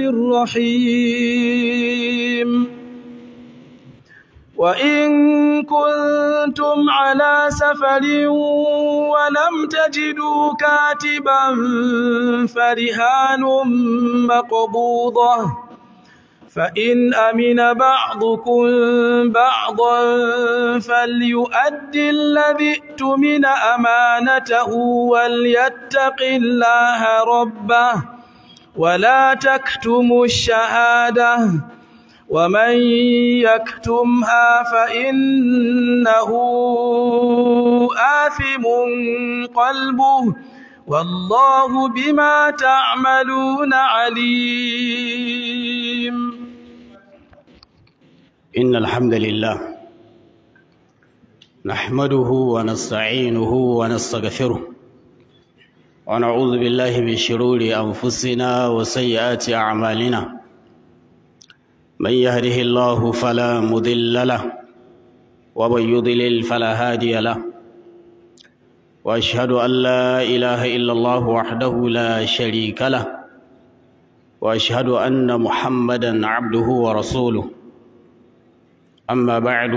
الرحيم. وإن كنتم على سفر ولم تجدوا كاتبا فرهان مقبوضة، فإن أمن بعضكم بعضا فليؤد الذي اؤتمن أمانته وليتق الله ربه ولا تكتموا الشهادة، ومن يكتمها فإنه آثم قلبه، والله بما تعملون عليم. إن الحمد لله نحمده ونستعينه ونستغفره، ونعوذ بالله من شرور أنفسنا وسيئات أعمالنا. من يهده الله فلا مضل له، ومن يضلل فلا هادي له، وأشهد أن لا إله إلا الله وحده لا شريك له، وأشهد أن محمدا عبده ورسوله. أما بعد،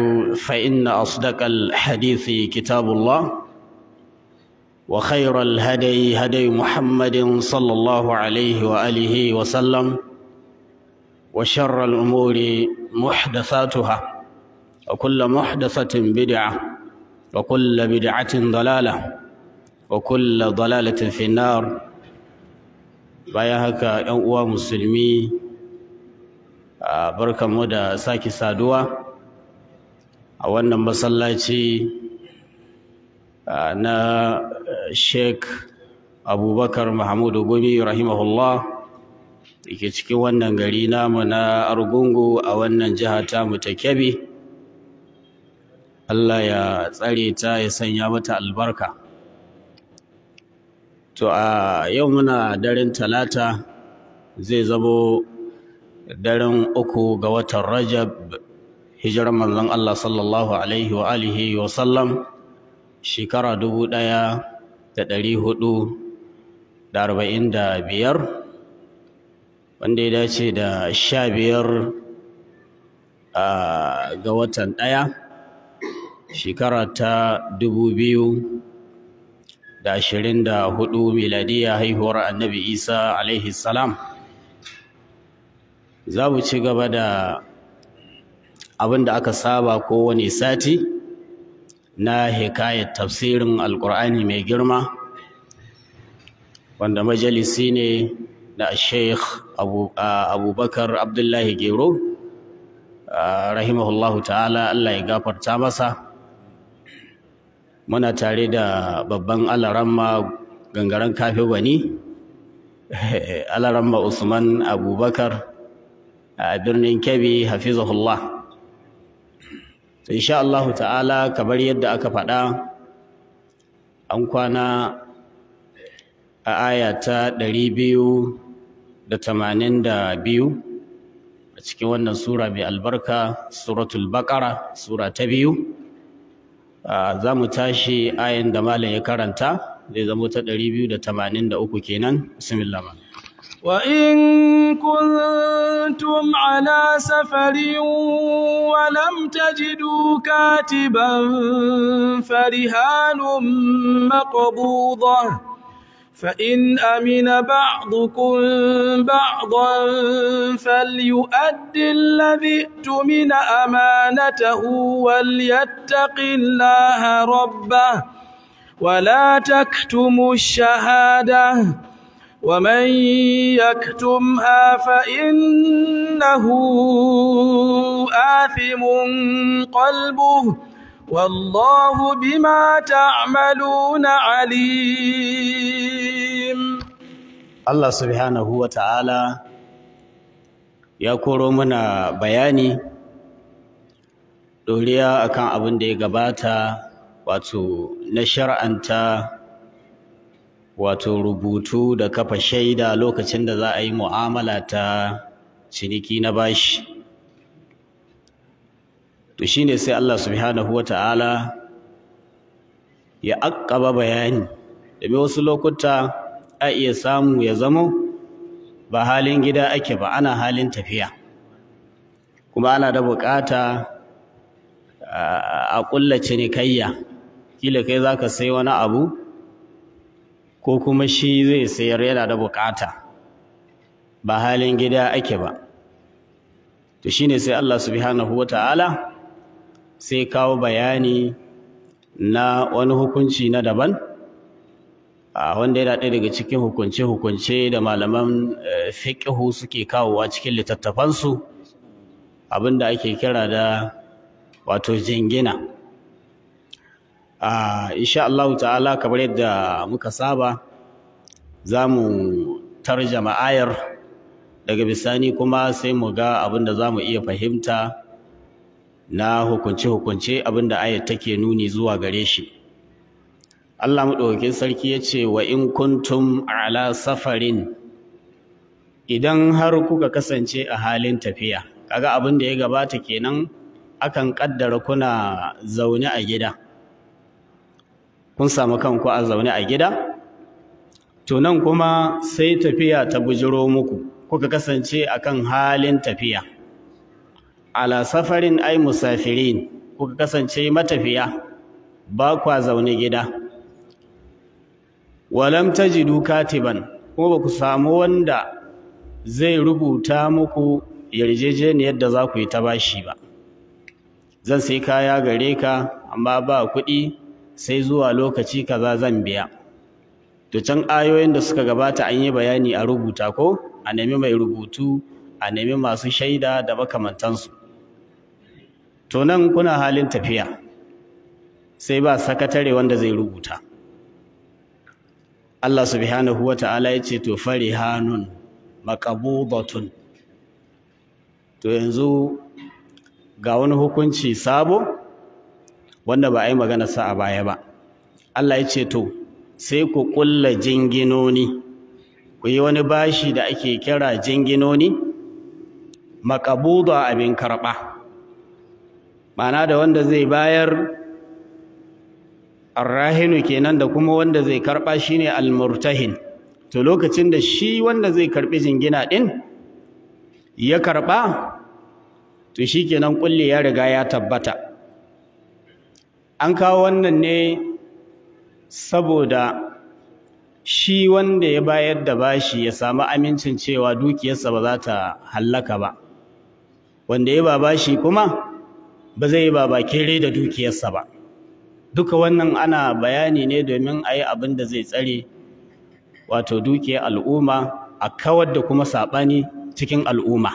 فإن أصدق الحديث كتاب الله، وخير الهدي هدي محمد صلى الله عليه وآله وسلم، وشر الأمور محدثاتها، وكل محدثة بدعة، وكل بدعة ضلالة، وكل ضلالة في النار. Bayan haka, ‘yan uwa musulmi, barkanmu da sake saduwa a wannan masallaci na Sheikh Abubakar Mahmudu Gumi rahimahullah, da ke cikin wannan gari namu na Argungu a wannan jiha tamu ta Kebbi. Allah ya tsare ta ya sanya mata albarka. To a yau muna daren Talata, zai zamo daren 3 ga watan Rajab, hijirar manzon Allah sallallahu alaihi wa alihi wa sallam, shekara 1445, wanda ya dace da 15 ga watan 1, shekara ta 2024 miladiya, haihuwar Annabi Isa alaihi salam. Za mu ci gaba da abin da aka saba kowane sati na hikayar tafsirin Alƙur'ani mai girma, wanda majalisi ne na Sheikh Abubakar Abdullahi Gero rahimahullahu ta'ala, Allah ya gafarta masa. Muna tare da babban alaramma gangaren kafe gwani, alaramma Usman Abubakar a birnin Kebbi, hafizahullah. Insha Allah ta'ala, kamar yadda aka faɗa, an kwana a aya ta 282 a cikin wannan sura mai albarka, Suratul Baqara, sura ta 2. Za mu tashi ayan da malam ya karanta, zai zama ta 283 kenan. Bismillah. وإن كنتم على سفر ولم تجدوا كاتبا فرهان مقبوضة، فإن أمن بعضكم بعضا فليؤد الذي اؤتمن أمانته وليتق الله ربه ولا تكتموا الشهادة، ومن يكتمها فإنه آثم قلبه، والله بما تعملون عليم. Allah subhanahu wa ta'ala ya koro mana bayani doriya akan abin da ya gabata, wato na shar'anta wato rubutu da kafa shaida lokacin da za a yi mu'amala ta ciniki na bashi. To shine sai Allah subhanahu wa ta'ala ya akkaba bayani, domin wasu lokuta a iya samu ya zamo Ba halin gida ake ba, ana halin tafiya, kuma ana da bukata a ƙulla cinikayya. Kila kai zaka sai wani abu ko kuma shi zai sayar, yana da bukata, ba halin gida ake ba. To shine sai Allah subhanahu wata'ala sai kawo bayani na wani hukunci na daban, wanda yana ɗaya daga cikin hukunce-hukunce da malaman fiqhu suke kawowa cikin littattafansu, abinda ake kira da wato jingina. Insha Allah ta'ala, kamar yadda muka saba, za mu tarjama ayar, daga bisani kuma sai mu ga abinda za mu iya fahimta na hukunce-hukunce abinda ayar take nuni zuwa gare shi. Allah maɗaukakin sarki ya ce, wa in kuntum ala safarin, idan har kuka kasance a halin tafiya. Kaga abin da ya gabata kenan, akan kaddara kuna zaune a gida, kun samu kanku a zaune a gida. To nan kuma sai tafiya ta bujiro muku, kuka kasance akan halin tafiya. Ala safarin ay musafirin, kuka kasance matafiya, ba kwa zaune gida. Walam tajidu katiban, kuma ba ku samu wanda zai rubuta muku yarjejeniyar da za ku yi ta bashi ba. Zan sai kaya gare ka, amma ba kuɗi, sai zuwa lokaci kaza zan biya. To can ayoyin da suka gabata an yi bayani a rubuta, ko a nemi mai rubutu, a nemi masu shaida da makamantansu. To nan kuna halin tafiya, sai ba sakatare wanda zai rubuta. Allah subhanahu wata'ala ya ce, to farihanun maqbudatun. To yanzu ga wani hukunci sabo wanda ba a yi magana sa a baya ba. Allah ya ce, to sai ku ƙulla jinginoni, ku yi wani bashi da ake kira jinginoni, maqbuda, abin karɓa. Ma'ana da wanda zai bayar, arrahinu kenan, da kuma wanda zai karɓa shine almurtahin. To lokacin da shi wanda zai karɓi jingina ɗin ya karɓa, to shikenan kulli ya riga ya tabbata. An kawo wannan ne saboda shi wanda ya bayar da bashi ya samu amincin cewa dukiyarsa ba za ta hallaka ba, wanda ya ba bashi kuma ba zai yi babakere da dukiyarsa ba. Duka wannan ana bayani ne domin a yi abin da zai tsare wato dukiyar al'umma, a kawar da kuma saɓani cikin al'umma.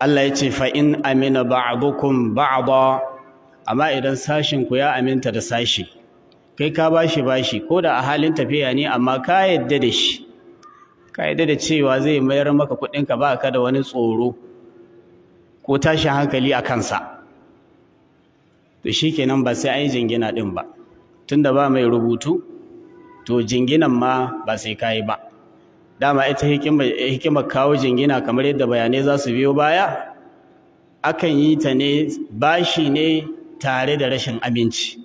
Allah ya ce, fa in amina ba'dukum ba'da, amma idan sashin ku ya aminta da sashi, kai ka bashi bashi ko da a halin tafiya ne, amma ka yadda da shi, ka yadda da cewa zai mayar maka kuɗinka, ba ka da wani tsoro ko tashin hankali a kansa, to shikenan ba sai an yi jingina ɗin ba. Tunda ba mai rubutu, to jinginan ma ba sai ka yi ba. Dama ita hikimar kawo jingina, kamar yadda bayanai za su biyo baya, akan yi ta ne bashi ne tare da rashin aminci.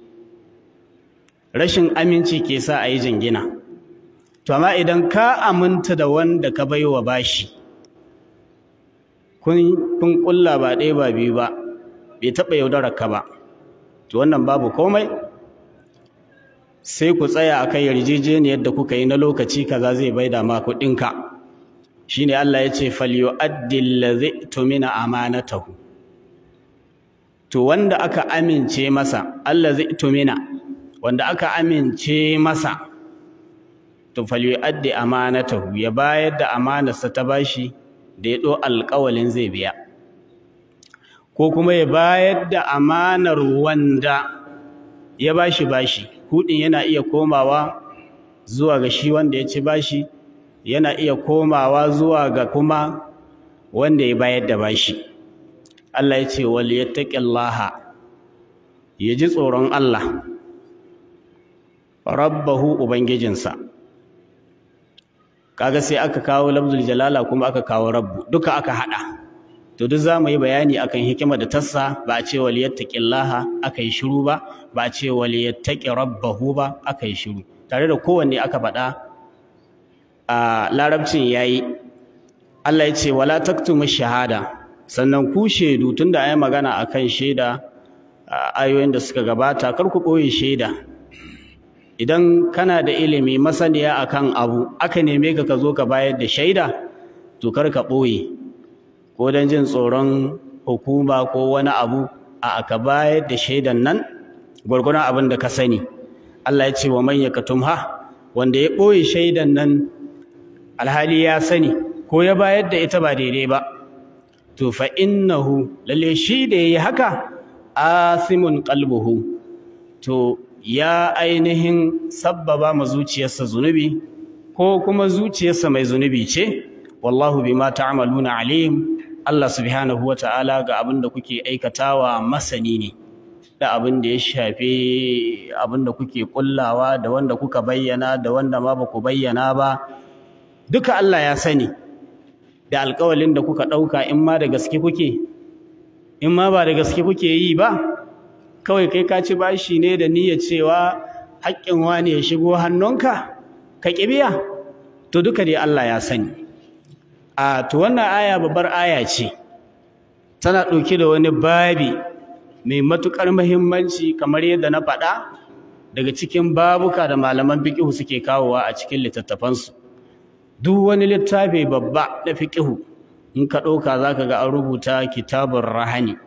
Rashin aminci ke sa a yi jingina. To amma idan ka aminta da wanda ka baiwa bashi, kun kulla ba ɗaya ba biyu ba, bai taɓa yaudarar ka ba, to wannan babu komai. Sai ku tsaya akan yarjejeniyar da kuka yi na lokaci kaza zai baida ma kuɗinka. Shine Allah ya ce, falyu'addi allazi tumina amanatahu. To wanda aka amince masa, allazi tumina, wanda aka amince masa, to falyu'addi amanatahu, ya bayar da amanarsa ta bashi da ya ɗo alƙawalin zai biya, ko kuma ya bayar da amanar wanda ya bashi bashi. Kuɗin yana iya komawa zuwa ga shi wanda ya ci bashi, yana iya komawa zuwa ga kuma wanda ya bayar da bashi. Allah ya ce, wal yattaqillaha, ya ji tsoron Allah, rabbahu, ubangijinsa. Kaga sai aka kawo lafzul jalala kuma aka kawo rabbu, duka aka hada. To duk za mu yi bayani akan hikima da tassa ba a ce wal yattaqillaha aka yi shiru ba, ba a ce wal yattaqi rabbahu ba aka yi shiru, tare da kowanne aka faɗa A larabcin yayi. Allah ya ce wala taktumu shahada, sannan ku shaidu, tunda ayi magana akan shaida ayoyin da suka gabata, kar ku boye shaida. Idan kana da ilimi masaniya akan abu, aka neme ka ka zo ka bayar da shaida, to kar ka boye ko dan jin tsoron hukuma ko wani abu, a aka bayar da shaidan nan gwargwaron abin da ka sani. Allah ya ce wa man yakatumha, wanda ya boye shaidan nan alhali ya sani ko ya bayar da ita ba daidai ba, to fa innahu, lalle shi da yayi haka, asimun qalbuhu, to ya ainihin sabbaba ma zuciyarsa zunubi, ko kuma zuciyarsa mai zunubi ce. Wallahu bima ta'maluna alim, Allah subhanahu wata'ala ga abin da kuke aikatawa masani ne, da abin da ya shafi abin da kuke kullawa, da wanda kuka bayyana, da wanda ma ba ku bayyana ba, duka Allah ya sani. Da alƙawalin da kuka ɗauka, in ma da gaske kuke, in ma ba da gaske kuke yi ba, kawai kai ka ci bashi ne da niyyar cewa haƙƙin wani ya shigo hannunka ka ƙi biya, to duka dai Allah ya sani. A to wannan aya babbar aya ce, tana ɗauke da wani babi mai matuƙar muhimmanci, kamar yadda na faɗa, daga cikin babuka da malaman fiqh suke kawowa a cikin littattafansu. Duk wani littafi babba na fiqh in ka ɗauka zaka ga an rubuta kitabur rahani,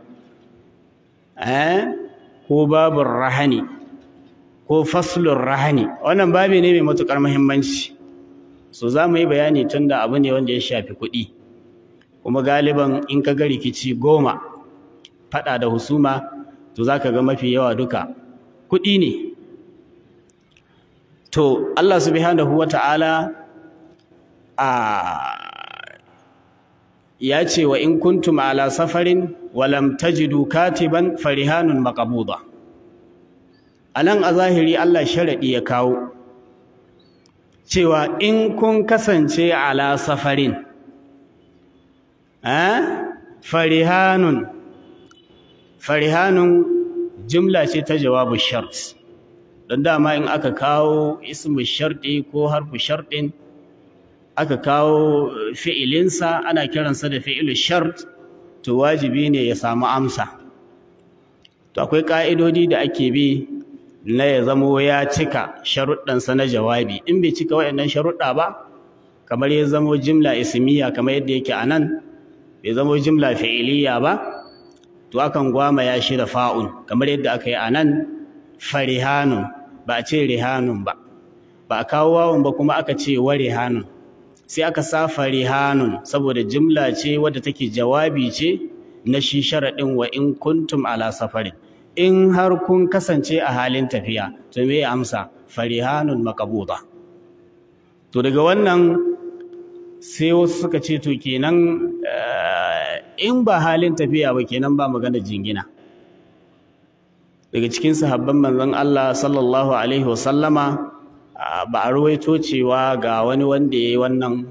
ko babur rahani, ko faslur rahani. Wannan babi ne mai matuƙar muhimmanci. So za mu yi bayani tunda abu ne wanda ya shafi kuɗi, kuma galiban in ka ga rikici 10 faɗa da husuma, to za ka ga mafi yawa duka kuɗi ne. To Allah subhanahu wa ta'ala ya ce wa in kuntum ala safarin walam tajidu katiban farihanun maqbuda. Anan a zahiri Allah sharadi ya kawo cewa in kun kasance ala safarin, farihanun, farihanun jumla ce ta jawabu shart, don dama in aka kawo ismu sharti ko harfu shartin aka kawo fi'ilinsa ana kiransa da fi'ilu shart, to wajibi ne ya samu amsa. To akwai ƙa'idodi da ake bi na ya zamo ya cika sharuɗansa na jawabi. In bai cika waɗannan sharuɗa ba, kamar ya zamo jimla ismiya kamar yadda yake a nan, bai zamo jimla fi'iliya ba, to akan gwama ya shi da fa'un kamar yadda aka yi a nan, farihanun, ba a ce rihanun ba, ba a kawo wawan ba kuma aka ce wa rihanun, sai aka sa farihanun saboda jimla ce wadda take jawabi ce na shi sharaɗin wa in kuntum ala safarin. In har kun kasance a halin tafiya, to me ya amsa? Farihanun maqbuda. To daga wannan sai wasu suka ce to kenan in ba halin tafiya ba kenan ba magana jingina. Daga cikin sahabban manzon Allah sallallahu alaihi wasallama ba a ruwaito cewa ga wani wanda yayi wannan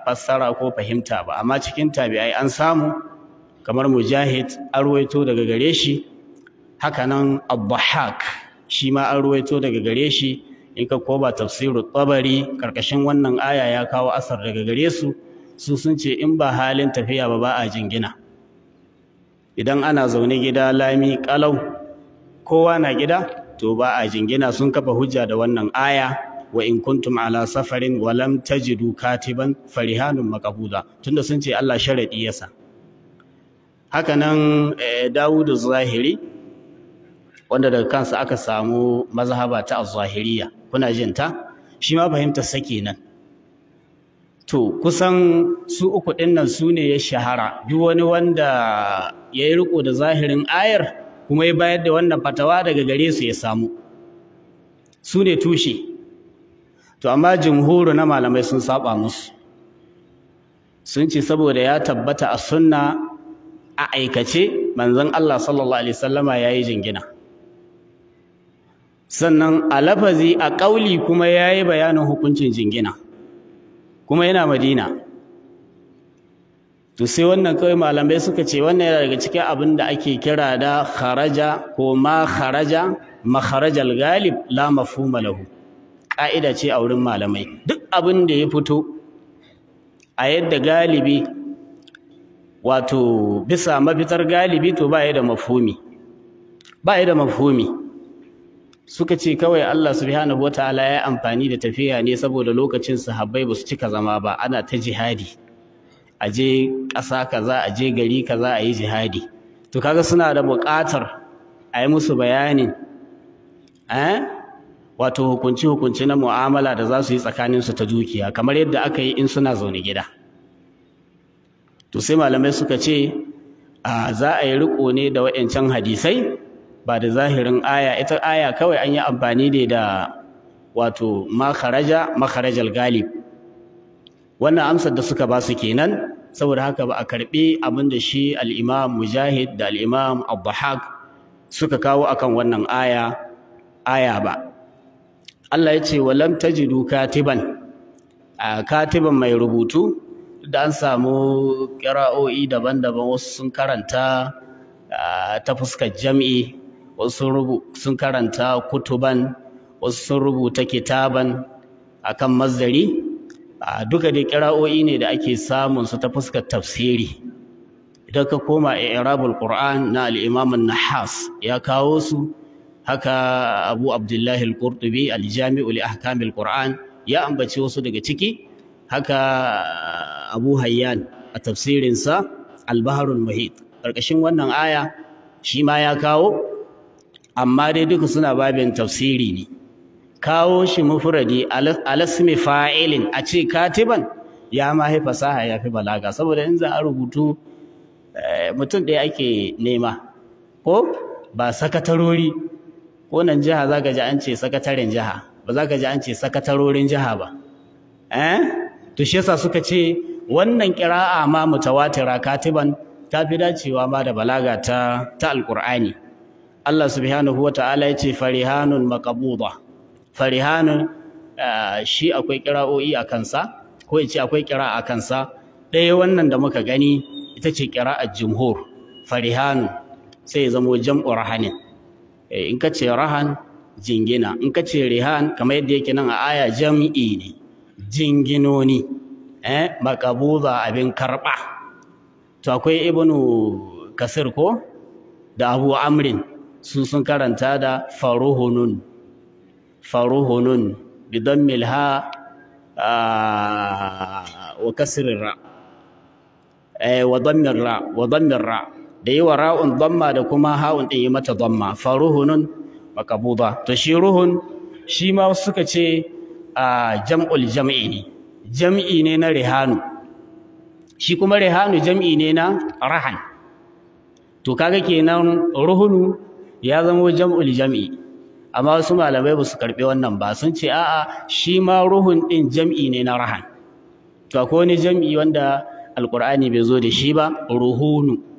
fassara ko fahimta ba, amma cikin tabi'ai an samu kamar Mujahid an ruwaito daga gare shi, haka nan Ad-Dhahhak shi ma an ruwaito daga gare shi. In ka koba tafsirut Tabari karkashin wannan aya ya kawo asar daga gare su, su sun ce in ba halin tafiya ba ba a jingina. Idan ana zaune gida lami kalau kowa na gida, to ba a jingina. Sun kafa hujja da wannan aya wa in kuntum ala safarin wa lam tajidu katiban farihanun maqbuda, tunda sun ce Allah sharadi yasa. Haka nan Dawudu Zahiri, wanda daga kansa aka samu mazhaba ta az-zahiriyya, kuna jin ta, shi ma fahimtar sa kenan. To kusan su uku din nan su ne ya shahara, duk wani wanda ya yi riko da zahirin ayar kuma ya bayar da wannan fatawa daga gare su ya samu, su ne tushe. To amma jumhuru na malamai sun saba musu, sun ce saboda ya tabbata a sunna a aikace manzon Allah sallallahu alaihi wasallama yayi jingina, sannan a lafazi a ƙauli kuma yayi bayanin hukuncin jingina, kuma yana Madina. To sai wannan kawai malamai suka ce wannan yana daga cikin abin da ake kira da kharaja ko ma kharaja makharajal galib la mafhuma lahu. Ƙa'ida ce a wurin malamai, duk abin da ya fito a yadda galibi, wato bisa mafitar galibi, to ba ya da mafhumi, ba ya da mafhumi. Suka ce kawai Allah subhanahu wataala ya amfani da tafiya ne saboda lokacin sahabbai ba su cika zama ba, ana ta jihadi, a je ƙasa kaza, a je gari kaza, a yi jihadi. To kaga suna da buƙatar a yi musu bayanin wato hukunci-hukunci na mu'amala da za su yi tsakaninsu ta dukiya, kamar yadda aka yi in suna zaune gida. To sai malamai suka ce a za a yi riko ne da waɗancan hadisai, ba da zahirin aya. Ita aya kawai an yi amfani ne da wato makharaja makharajal galib. Wannan amsar da suka ba su kenan. Saboda haka ba a karbi abin da shi al-Imam Mujahid da al-Imam Ad-Dhahhak suka kawo akan wannan aya ba. Allah ya ce walam tajidu katiban, katiban mai rubutu, da an samu ƙira'o'i daban-daban, wasu sun karanta ta fuskar jam'i, wasu sun karanta kutuban, wasu sun rubuta kitaban akan mazdari. Duka dai ƙira'o'i ne da ake samun su ta fuskar tafsiri. Idan ka koma i'rabul Qur'an na al-Imam an-Nahas ya kawo su, haka Abu Abdullahi al-Qurtubi al-Jami'u li ahkamil Qur'an ya ambaci wasu daga ciki, haka Abu Hayyan a tafsirinsa Al-Bahrul Muhit karkashin wannan aya shi ma ya kawo, amma dai duka suna babin tafsiri ne. Kawo shi mufradi alasmi fa'ilin a ce katiban ya ma hi fasaha, ya fi balaga, saboda in za a rubutu mutum ɗaya ake nema, ko ba sakatarori. Ko nan jiha za ka ji an ce sakataren jiha, ba za ka ji an ce sakatarorin jiha ba. To shi yasa suka ce wannan ƙira'a ma mutawatira katiban ta fi dacewa ma da balaga ta alƙur'ani. Allah subhanahu wata'ala ya ce farihanun maqbuda. Farihanun shi akwai ƙira'o'i a kansa, ko ya ce akwai ƙira'a a kansa. Ɗaya wannan da muka gani ita ce ƙira'ar jumhur, farihanun sai ya zamo jam'u rahanin. In ka ce rahan jingina, in ka ce rihan kamar yadda yake nan a aya jam'i ne, jinginoni, maqbuda abin karɓa. To akwai Ibnu Kasir ko da Abu Amrin su sun karanta da faruhunun, faruhunun bi dammil ha wa kasrir ra, wa dammir ra, wa dammir ra, da yi wa ra'un damma da kuma ha'un din yi mata damma, faruhunun maqbuda. To shi ruhun shi ma suka ce jam'ul jam'i ne, jam'i ne na rihanu, shi kuma rihanu jam'i ne na rahan. To kaga kenan ruhunu ya zamo jam'ul jam'i, amma wasu malamai ba su karbi wannan ba, sun ce a'a shi ma ruhun din jam'i ne na rahan. To akwai wani jam'i wanda alqur'ani bai zo da shi ba, ruhunu.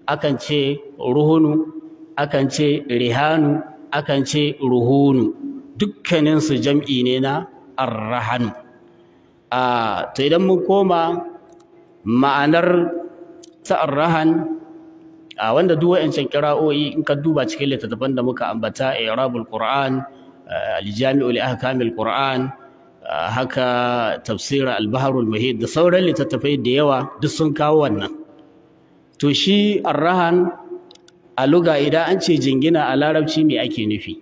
Akan ce ruhunu, akan ce rihanu, akan ce ruhunu, dukkanin su jam'i ne na arrahanu. To idan mun koma ma'anar ta arrahan, wanda duk wa'ancan qira'o'i in ka duba cikin littattafan da muka ambata, i'rabul Qur'an, al-Jami'u li ahkamil Qur'an, haka tafsir al-Bahrul Muhit da sauran littattafai da yawa duk sun kawo wannan. To shi arrahan a luga idan an ce jingina a larabci me ake nufi?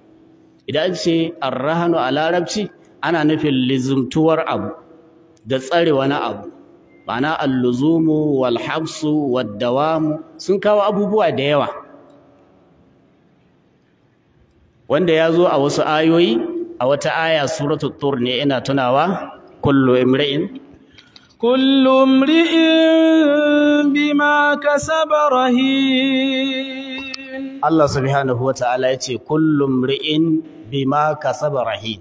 Idan an ce arrahanu a larabci ana nufin lizumtuwar abu da tsare wani abu, ma'ana al-luzumu wal habsu wad dawamu, sun kawo abubuwa da yawa wanda ya zo a wasu ayoyi. A wata aya suratul tur ne ina tunawa, kullu imri'in kullu imri'in bima kasaba rahin. Allah subhanahu wa ta'ala yace kullu imri'in bima kasaba rahin.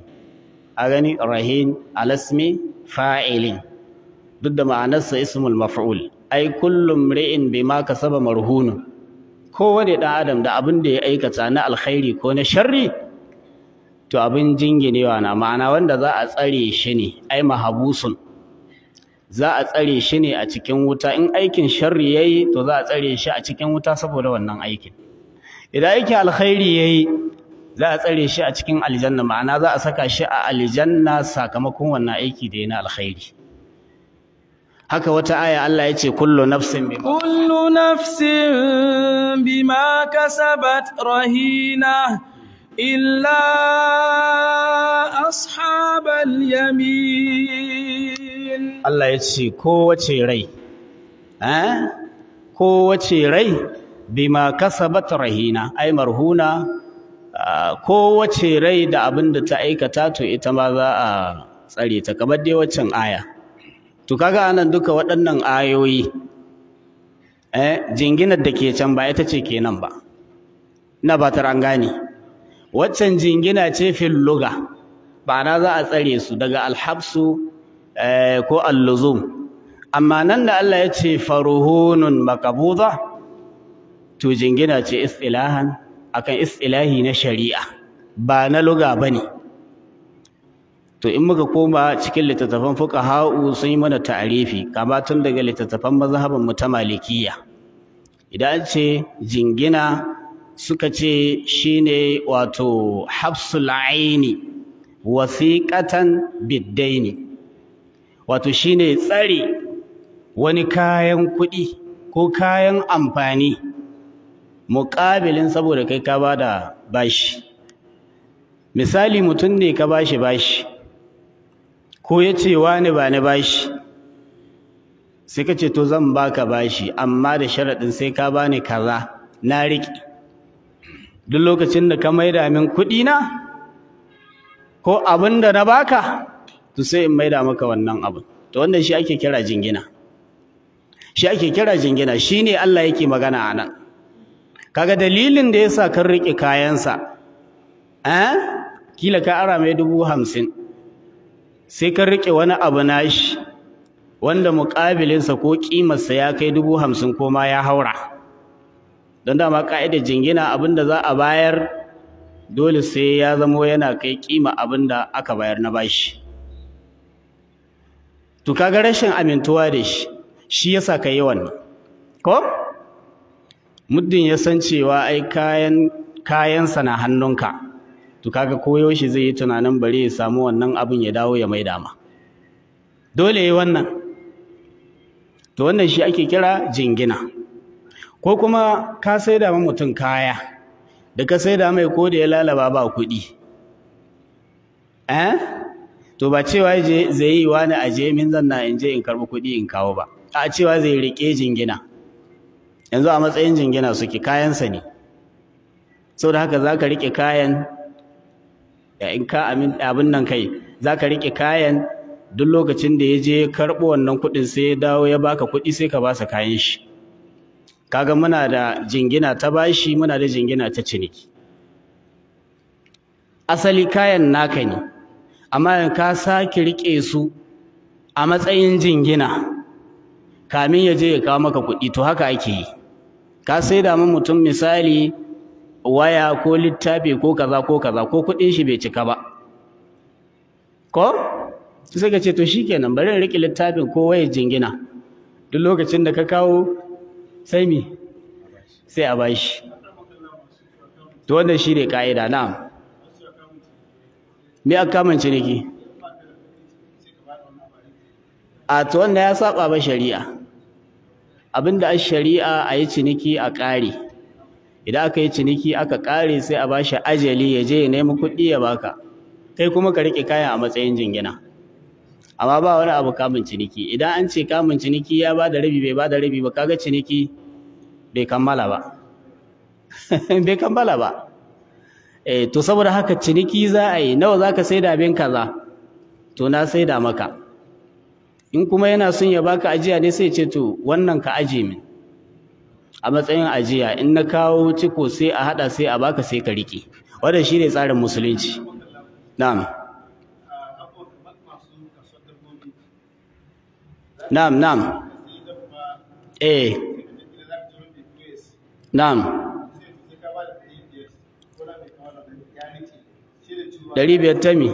A gani rahin alasmi fa'ilin, duk da ma'anarsa ismul maf'ul, ai kullu imri'in bima kasaba marhunun. Kowane dan adam da abin da ya aikata na alkhairi ko na sharri to abin jinginewa na, ma'ana wanda za a tsare shi ne, ai mahabusun, za a tsare shi ne a cikin wuta. In aikin sharri yayi to za a tsare shi a cikin wuta saboda wannan aikin. Idan aikin alkhairi yayi Za a tsare shi a cikin aljanna, ma'ana za a saka shi a aljanna sakamakon wannan aiki da yana alkhairi. Haka wata aya Allah ya ce kullu nafsin bima kullu nafsin bima kasabat rahina illa ashabal yamin. Allah ya ce kowace rai kowace rai bima kasabat rahina ai marhuna, kowace rai da abin da ta aikata to ita ma za a tsare ta, kamar dai waccan aya. To kaga anan duka waɗannan ayoyi jinginar da ke can ba ita ce kenan ba, ina ba ta an gane. Waccan jingina ce fil luga, ma'ana za a tsare su daga alhabsu ko alluzum. Amma nan da Allah ya ce faruhunun maqbuda, to jingina ce istilahan, akan istilahi na shari'a ba na luga bane. To in muka koma cikin littattafan fuqaha'u sun yi mana ta'arifi, kama tun daga littattafan mazhaban mu ta Malikiyya. Idan an ce jingina suka ce shine wato habsul aini wasiqatan biddaini, wato shine tsare wani kayan kuɗi ko kayan amfani muƙabilin saboda kai ka bada bashi. Misali mutum ne ka bashi bashi, ko ya ce wani ba ni bashi, sai ka ce to zan baka bashi amma da sharaɗin sai ka bani kaza na riƙe. Duk lokacin da ka maida min kuɗi na ko abin da na baka, to sai in maida maka wannan abin. To wannan shi ake kira jingina, shi ake kira jingina, shine Allah yake magana a nan. Kaga dalilin da yasa kan riƙe kayansa, kila ka ara mai 50,000, sai ka riƙe wani abu nashi wanda muƙabilinsa ko ƙimarsa ya kai 50,000 ko ma ya haura. Don dama ƙa'idar jingina abinda za a bayar dole sai ya zamo yana kai ƙima abinda aka bayar na bashi. To kaga rashin amintuwa da shi shi yasa ka yi wannan, ko muddin ya san cewa ai kayansa na hannunka, to kaga koyaushe zai yi tunanin bari ya samu wannan abin ya dawo ya maida ma. Dole yi wannan. To wannan shi ake kira jingina. Ko kuma ka saida ma mutum kaya, da ka saida mai ko da ya lalaba ba kuɗi, to ba cewa zai yi wani aje min zanna in je in karɓi kuɗi in kawo ba, a cewa zai riƙe jingina. Yanzu a matsayin jingina suke, kayansa ne. Saboda haka za ka riƙe kayan, in ka abin nan kai za ka riƙe kayan duk lokacin da ya je karɓo wannan kuɗin sai ya dawo ya baka kuɗi sai ka basa kayan shi. Kaga muna da jingina ta bashi, muna da jingina ta ciniki. Asali kayan naka ne, amma ka sake riƙe su a matsayin jingina kamin ya je ya kawo maka kuɗi. To haka ake yi. Ka saida min mutum misali waya ko littafi ko kaza ko kaza, ko kuɗin shi bai cika ba, ko sai ka ce to shikenan bari in riƙe littafin ko wayar jingina, duk lokacin da ka kawo sai mi sai a bashi. To wannan shine ka'ida. Na'am, me aka kamun ciniki? A to wanda ya saba ba shari'a. Abinda a shari'a a yi ciniki a ƙare. Idan aka yi ciniki aka ƙare sai a bashi ajali ya je ya nemi kuɗi ya baka, kai kuma ka riƙe kayan a matsayin jingina. Amma ba wani abu kamun ciniki. Idan an ce kamun ciniki ya ba da rabi bai ba da rabi ba, kaga ciniki bai kammala ba. Bai kammala ba. To saboda haka ciniki za a yi, nawa za ka saida abin kaza, to na saida maka. In kuma yana son ya baka ajiya ne sai ce to wannan ka aje min a matsayin ajiya, in na kawo ciko sai a hada sai a baka sai ka rike. Wannan shine tsarin musulunci. Na'am. Na'am, na'am. Na'am. 500 ta mi?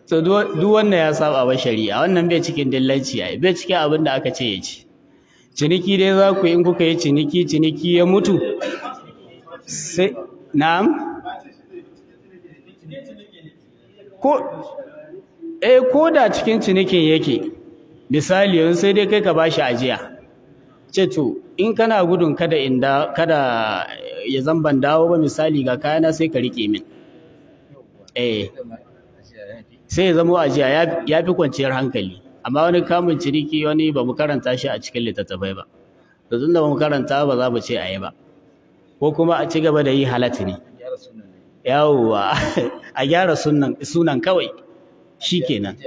To duk wannan ya saba wa shari'a, wannan bai cikin dillanci ai, bai cikin abin da aka ce ya ci. Ciniki dai za ku yi, in kuka yi ciniki, ciniki ya mutu. Sai na'am? Ko ko da cikin cinikin yake, misali yanzu sai dai kai ka bashi ajiya. Ce to in kana gudun kada inda kada ya zamban dawo ba, misali ga kayana sai ka rike min. Sai ya zama ajiya ya fi kwanciyar hankali. Amma wani kamun ciniki wani ba mu karanta shi a cikin littattafai ba. To tunda ba mu karanta ba za mu ce a yi ba. Ko kuma a ci gaba da yi halatta ne. Yawwa, a gyara sunan kawai shikenan.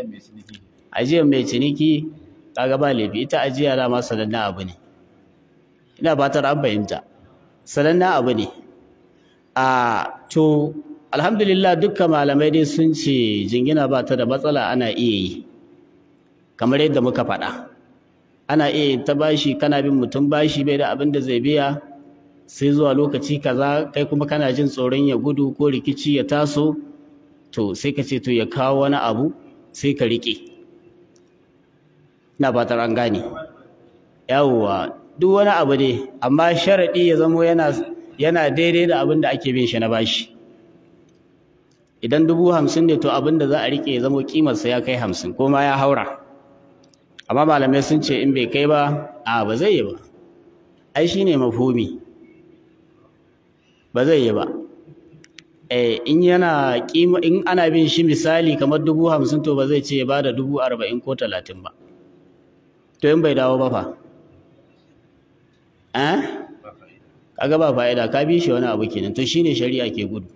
Ajiyar mai ciniki kaga ba laifi, ita ajiya dama sanannen abu ne. Ina fatar an fahimta. Sanannen abu ne. To alhamdulillah dukkan malamai dai sun ce jingina ba ta da matsala, ana iya yi. Kamar yadda muka faɗa. Ana iya ta bashi, kana bin mutum bashi bai da abin da zai biya sai zuwa lokaci kaza, kai kuma kana jin tsoron ya gudu ko rikici ya taso, to sai ka ce to ya kawo wani abu sai ka riƙe. Ina fatar an gane. Yawwa, duk wani abu ne, amma sharaɗi ya zamo yana daidai da abin da ake bin shi na bashi. Idan 50,000 ne, to abin da za a riƙe ya zamo ƙimarsa ya kai 50 ko ma ya haura. Amma malamai sun ce in bai kai ba, a ba zai yi ba. Ai shi ne mafhumi. Ba zai yi ba. In yana kima, in ana bin shi misali kamar 50,000, to ba zai ce ya bada 40,000 ko 30 ba. To in bai dawo ba fa? Kaga ba fa'ida, ka bi shi wani abu kenan. To shine shari'a ke gudu.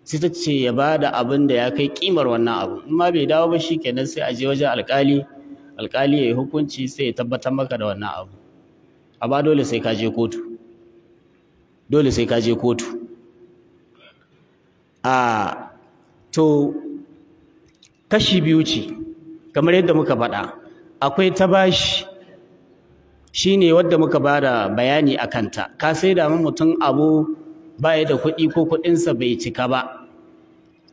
Sai ta ce ya bada abin da ya kai kimar wannan abu. In ma bai dawo ba shikenan, sai a je wajen alƙali, alƙali ya yi hukunci sai ya tabbatar maka da wannan abu. Amma dole sai ka je kotu. Dole sai ka je kotu. To kashi biyu ce, kamar yadda muka faɗa. Akwai ta bashi, shine wadda muka bada bayani a kanta. Ka saida min mutum abu baya da kuɗi ko kuɗinsa bai cika ba.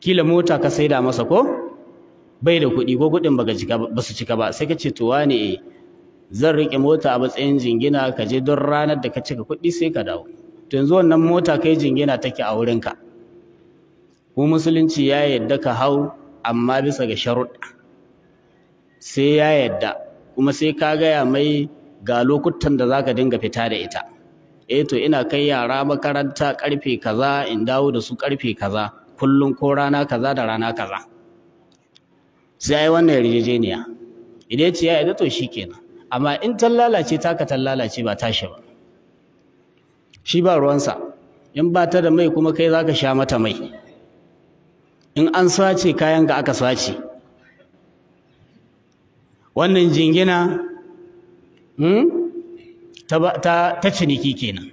Kila mota ka saida masa ko bai da kuɗi ko kuɗin ba su cika ba, sai ka ce to wane zan riƙe mota a matsayin jingina, ka je don ranar da ka cika kuɗi sai ka dawo. To yanzu wannan mota kai jingina take a wurinka. Ko musulunci ya yadda ka hau, amma bisa ga sharuɗa. Sai ya yadda, kuma sai ka gaya mai ga lokutan da zaka dinga fita da ita. To ina kai yara makaranta karfe kaza, in dawo da su karfe kaza, kullum ko rana kaza da rana kaza. Sai ai wannan yarjejeniya. Idan ce ya yadda to shikenan. Amma in ta lalace taka ta lalace ba tashi ba. Shi ba ruwansa. In ba ta da mai kuma kai zaka sha mata mai. In an sace kayan ka aka sace. Wannan jingina ta ciniki kenan.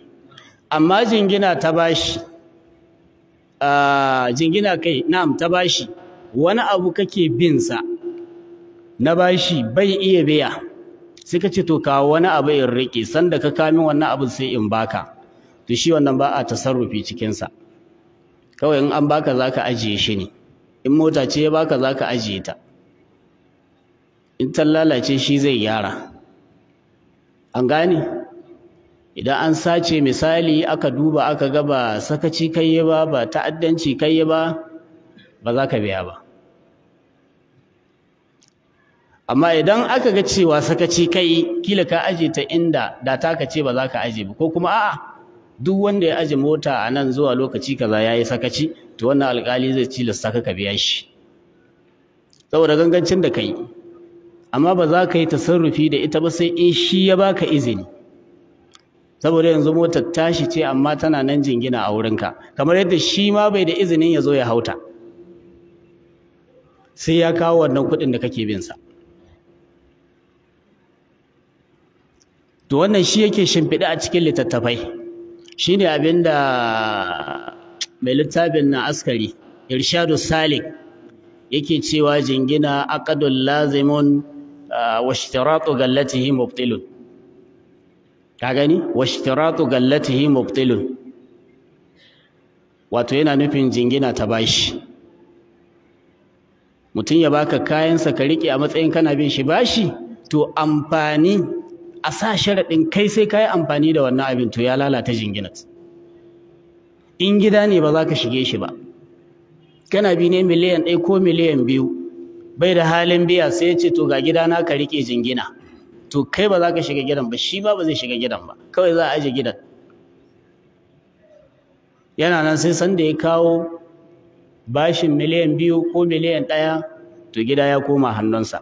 Amma jingina ta bashi, jingina kai na'am ta bashi, wani abu kake bin sa na bashi bai iya biya, sai ka ce to kawo wani abu in rike, sanda ka kamin wannan abu sai in baka. To shi wannan ba a tasarrufi cikin sa. Kawai in an baka zaka ajiye shi ne. In mota ce ya baka zaka ajiye ta. In ta lalace shi zai gyara. An gane? Idan an sace misali aka duba aka ga ba sakaci kai ba, ba ta'addanci kai ba, ba za ka biya ba. Amma idan aka ga cewa sakaci kai, kila ka aje ta inda da taka ce ba za ka aje ba, ko kuma a'a duk wanda ya aje mota a nan zuwa lokaci kaza yayi sakaci, to wannan alƙali zai tilasta ka ka biya shi saboda gangancin da kai. Amma ba za ka yi tasarrufi da ita ba sai in shi ya baka izini. Saboda yanzu motar tashi ce amma tana nan jingina a wurinka, kamar yadda shi ma bai da izinin ya zo ya hauta sai ya kawo wannan kuɗin da kake bin sa. To wannan shi yake shimfiɗe a cikin littattafai. Shine abinda mai littafin na askari Irshadu Salik yake cewa jingina aqdul lazimun wa ishtiratu gallatihi mubtilun. Ka gani? Wa ishtiratu gallatihi mubtilun. Wato yana nufin jingina ta bashi. Mutum ya baka kayansa ka riƙe a matsayin kana bin shi bashi, to amfani a sa sharaɗin kai sai ka yi amfani da wannan abin, to ya lalata jinginat. In gida ne ba za ka shige shi ba, kana bi ne 1 miliyan ko 2 miliyan, bai da halin biya, sai ya ce to ga gidana ka riƙe jingina, to kai ba za ka shiga gidan ba, shi ba ba zai shiga gidan ba, kawai za a aje gidan yana nan sai sanda ya kawo bashin 2 miliyan ko 1 miliyan, to gida ya koma hannunsa.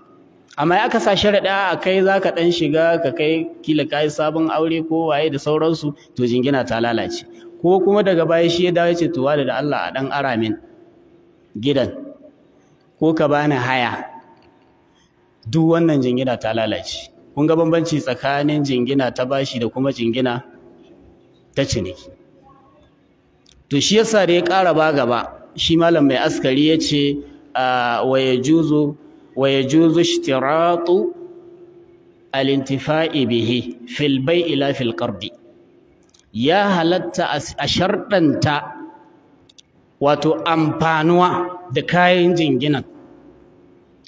Amma ya aka sa sharaɗa a kai za ka ɗan shiga ka kai kila ka yi sabon aure ko waye da sauransu, to jingina ta lalace. Ko kuma daga baya shi ya dawo ya ce to wani da Allah a ɗan ara min gidan ko ka bani haya, duk wannan jingina ta lalace. Kun ga bambanci tsakanin jingina ta bashi da kuma jingina ta ciniki. To shi yasa da ya ƙara ba gaba, shi malam mai askari ya ce wa yajuzu ishtiratu al-intifa'i bihi fil bai'i la fil qardi. Ya halatta a sharɗanta wato amfanuwa da kayan jinginan,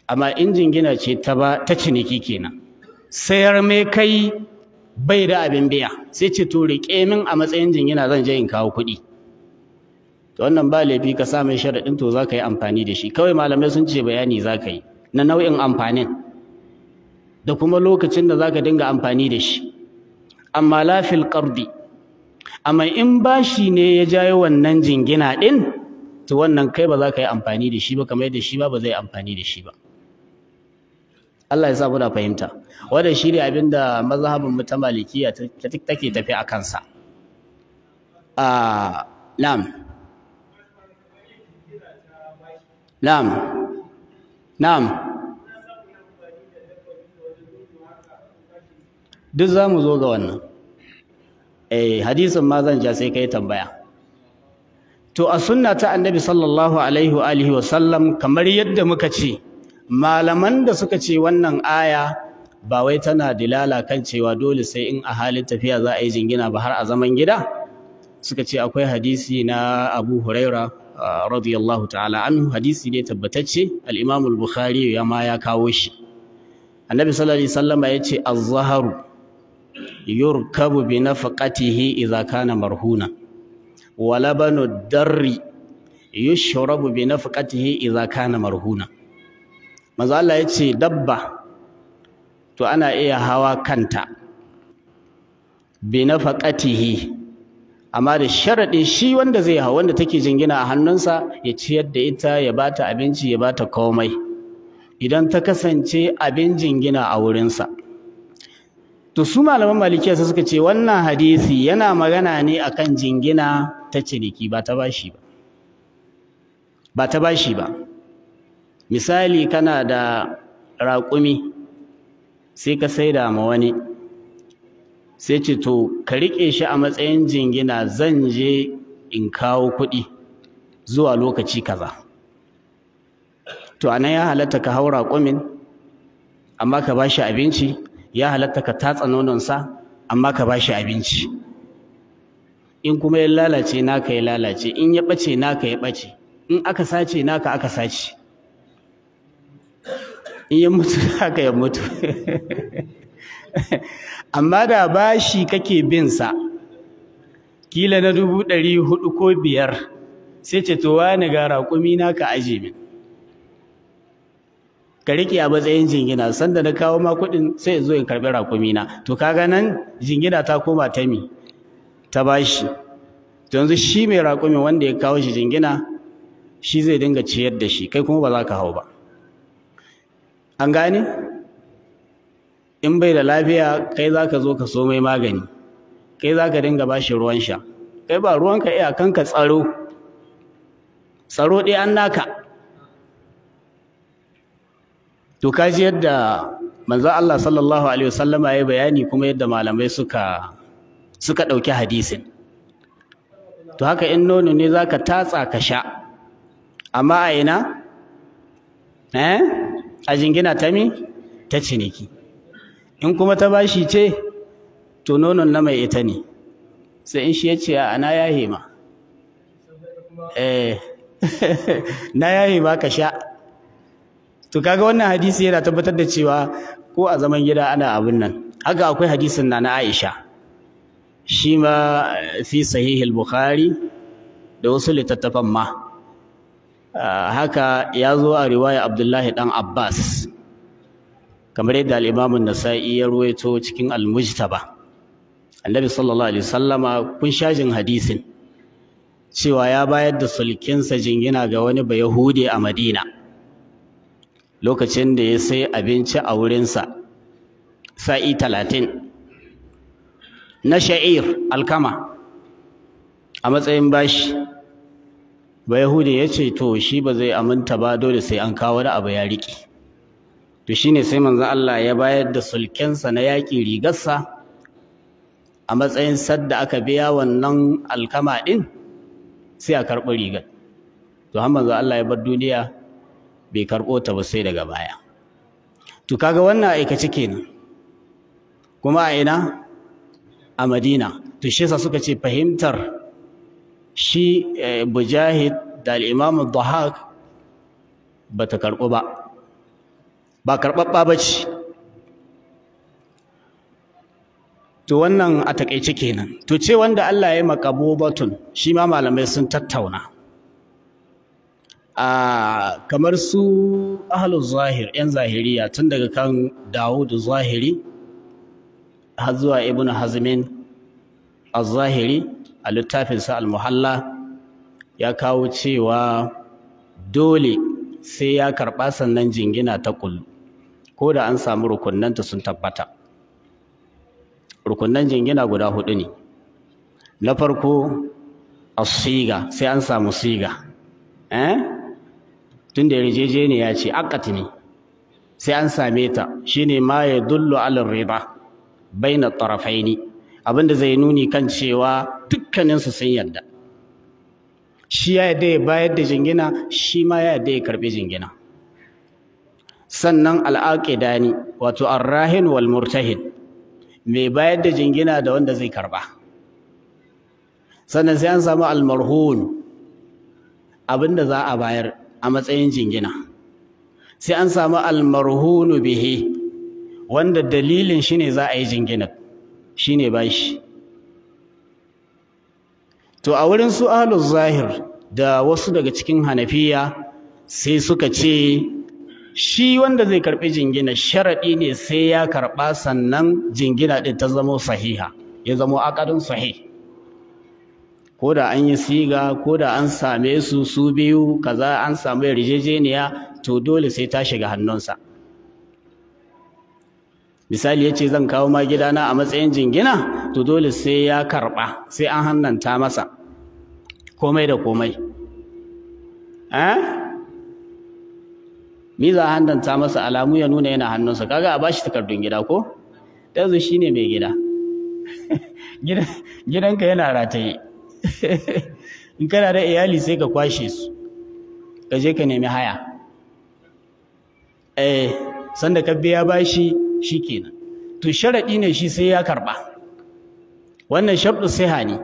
amma in jingina ce ta ba ta ciniki kenan, sayar mai kai bai da abin biya, sai ce to riƙe min a matsayin jingina, zan je in kawo kuɗi, to wannan ba laifi ka sa mai sharaɗin to za ka yi amfani da shi. Kawai malamai sun ce bayani za ka yi na nau'in amfanin da kuma lokacin da za ka dinga amfani da shi. Amma la fil qardi, amma in bashi ne ya jayo wannan jingina ɗin, to wannan kai ba za ka yi amfani da shi ba, kamar yadda shi ba ba zai amfani da shi ba. Allah ya sa muna fahimta. Wannan shi ne abin da mazhabin mu ta Malikiya take tafi a kansa. A na'am, na'am, na'am, duk za mu zo ga wannan. Eh, hadisin ma zan ja sai kai tambaya. To a sunna ta Annabi sallallahu alaihi wa alihi wa sallam, kamar yadda muka ce, malaman da suka ce wannan aya ba wai tana dilala kan cewa dole sai in a halin tafiya za a yi jingina ba, har a zaman gida, suka ce akwai hadisi na Abu Huraira radiyallahu ta'ala anhu. Hadisi ne tabbatacce, al-Imam al-Bukhari ya ma ya kawo shi. Annabi sallallahu alaihi wasallama yace: "Az-zaharu yurkabu bi nafaqatihi idza kana marhuna, wa labanu darri yushrabu bi nafaqatihi idza kana marhuna." Manzo Allah yace dabba to ana iya hawa kanta bi nafaqatihi, amma da sharaɗin shi wanda zai hau, wanda take jingina a hannunsa, ya ciyar da ita, ya bata abinci, ya bata komai, idan ta kasance abin jingina a wurinsa. To su malaman Malikiya sai suka ce wannan hadisi yana magana ne akan jingina ta ciniki, ba ta bashi ba, ba ta bashi ba. Misali, kana da raƙumi, sai ka saida ma wani, sai ce to ka riƙe shi a matsayin jingina, zan je in kawo kuɗi zuwa lokaci kaza. To anan ya halatta ka hau raƙumin, amma ka ba shi abinci. Ya halatta ka tatsa nononsa, amma ka ba shi abinci. In kuma ya lalace, naka ya lalace. In ya ɓace, naka ya ɓace. In aka sace, naka aka sace. In ya mutu, haka ya mutu. Amma da bashi kake bin sa kila na 400,000 ko 500, sai ce to wani ga raƙumi na ka aje min, ka riƙe a matsayin jingina, sanda na kawo ma kuɗin sai in zo in karɓi raƙumi na, to kaga nan jingina ta koma ta mi ta bashi. To yanzu shi mai raƙumi wanda ya kawo shi jingina, shi zai dinga ciyar da shi, kai kuma ba za ka hau ba. An gane? In bai da lafiya, kai za ka zo ka so mai magani, kai za ka dinga ba shi ruwan sha. Kai ba ruwanka, iyakanka tsaro, tsaro ɗaya an naka. To kaji yadda manzo Allah sallallahu alaihi wasallama ya bayani, kuma yadda malamai suka ɗauki hadisin. To haka in nono ne zaka tatsa ka sha, amma a ina? Eh, a jingina ta mi ta ciniki. In kuma ta bashi ce, to nonon na mai ita ne, sai in shi ya ce ana ya hema. Eh, na yaye ma ka sha. To kaga wannan hadisi yana tabbatar da cewa ko a zaman gida ana abin nan. Haka akwai hadisin na na Aisha, shi ma fi sahih al-Bukhari da wasu littattafan ma. Haka ya zo a riwaya Abdullahi dan Abbas, kamar yadda al-Imam an-Nasa'i ya ruwaito cikin al-Mujtaba. Annabi sallallahu alaihi wasallama, kun shajin hadisin cewa ya bayar da sulkinsa jingina ga wani Bayahude a Madina lokacin da ya sai abinci a wurinsa sa'i 30 na sha'ir, alkama, a matsayin bashi. Bayahude ya ce to shi ba zai aminta ba, dole sai an kawo wani abu ya riƙe. To shine sai manzon Allah ya bayar da sulkensa na yaƙi, rigarsa, a matsayin sadda aka biya wannan alkama ɗin sai a karɓi rigar. To har manzon Allah ya bar duniya bai karɓo ta ba sai daga baya. To kaga wannan aikace kenan, kuma a ina? A Madina. To shi yasa suka ce fahimtar shi Mujahid da al-Imam Dhahak bata karɓu ba, ba karɓaɓɓa ba ce. To wannan a takaice kenan. To ce wanda Allah ya maqabubatun, shi ma malamai sun tattauna. A kamar su ahlul zahir, yan zahiriya, tun daga kan Dawud Zahiri har zuwa Ibn Hazmin az-Zahiri a littafinsa al-Muhalla, ya kawo cewa dole sai ya karɓa sannan jingina ta kullu, ko da an samu rukunnanta sun tabbata. Rukunnan jingina guda hudu ne. Na farko as-siga, sai an samu siga, eh tunda yarjejeniya ce, aqat ne, sai an same ta. Shine ma ya dullu ala riba baina tarafaini, abinda zai nuni kan cewa dukkaninsu sun yarda. Shi ya yarda ya bayar da jingina, shi ma ya yarda ya karbi jingina. Sannan al'aqidani, wato arrahin wal murtahin, mai bayar da jingina da wanda zai karba. Sannan sai an samu almarhun, abinda za a bayar a matsayin jingina. Sai an samu almarhunu bihi, wanda dalilin shine za a yi jingina, shine bashi. To a wurin su ahlul zahir da wasu daga cikin Hanafiya, sai suka ce shi wanda zai karbi jingina sharadi ne sai ya karba sannan jingina din ta zamo sahiha, ya zamo aqadun sahih. Ko da an yi siga, ko da an same su su biyu kaza, an samu yarjejeniya, to dole sai ta shiga hannunsa. Misali yace zan kawo ma gidana a matsayin jingina, to dole sai ya karba, sai an hannanta masa komai da komai. Eh, mi za a hannanta masa? Alamu ya nuna yana hannunsa. Kaga a bashi takardun gida, ko yanzu shine mai gida. Gidanka yana rataye. In kana da iyali sai ka kwashe su, ka je ka nemi haya. Eh, sanda ka biya bashi shikenan. To sharadi ne shi sai ya karba. Wannan sharɗu siha ne.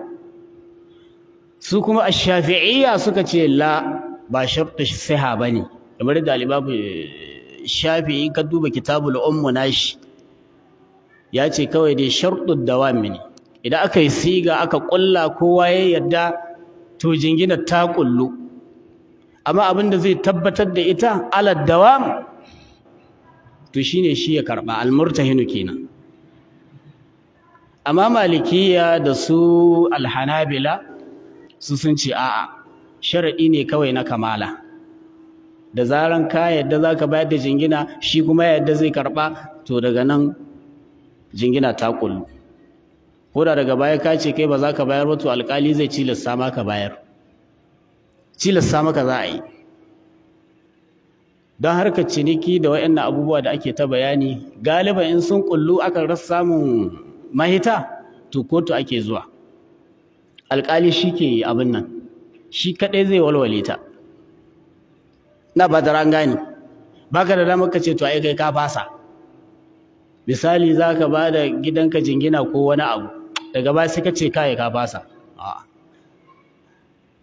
Su kuma ash-Shafi'iyya suka ce la, ba sharɗu siha bane. Kamar da al-Imam Shafi'i, ka duba Kitabul Umm nashi, ya ce kawai dai sharɗu dawam ne. Idan aka yi siga aka ƙulla, kowa ya yarda, to jingina ta ƙullu. Amma abin da zai tabbatar da ita ala dawam, to shine shi ya karba, almurtahinu kenan. Amma Malikiya da su Alhanabila su sun ce a'a, sharadi ne kawai na kamala. Da zaran ka yadda zaka bayar da jingina, shi kuma yadda zai karba, to daga nan jingina ta kullu. Ko da daga baya ka ce kai ba za ka bayar ba, to alkali zai cilasta maka bayar, cilasta maka za a yi. Don harkar ciniki da waɗannan abubuwa da ake ta bayani, galiba in sun kullu akan rasa samun mahita, to kotu ake zuwa. Alkali shi ke abin nan, shi kaɗai zai walwale ta. Na ba da ran gane, baka da damar ka ce to ai kai ka fasa. Misali za ka ba da gidanka jingina ko wani abu, daga baya sai ka ce kai ka fasa.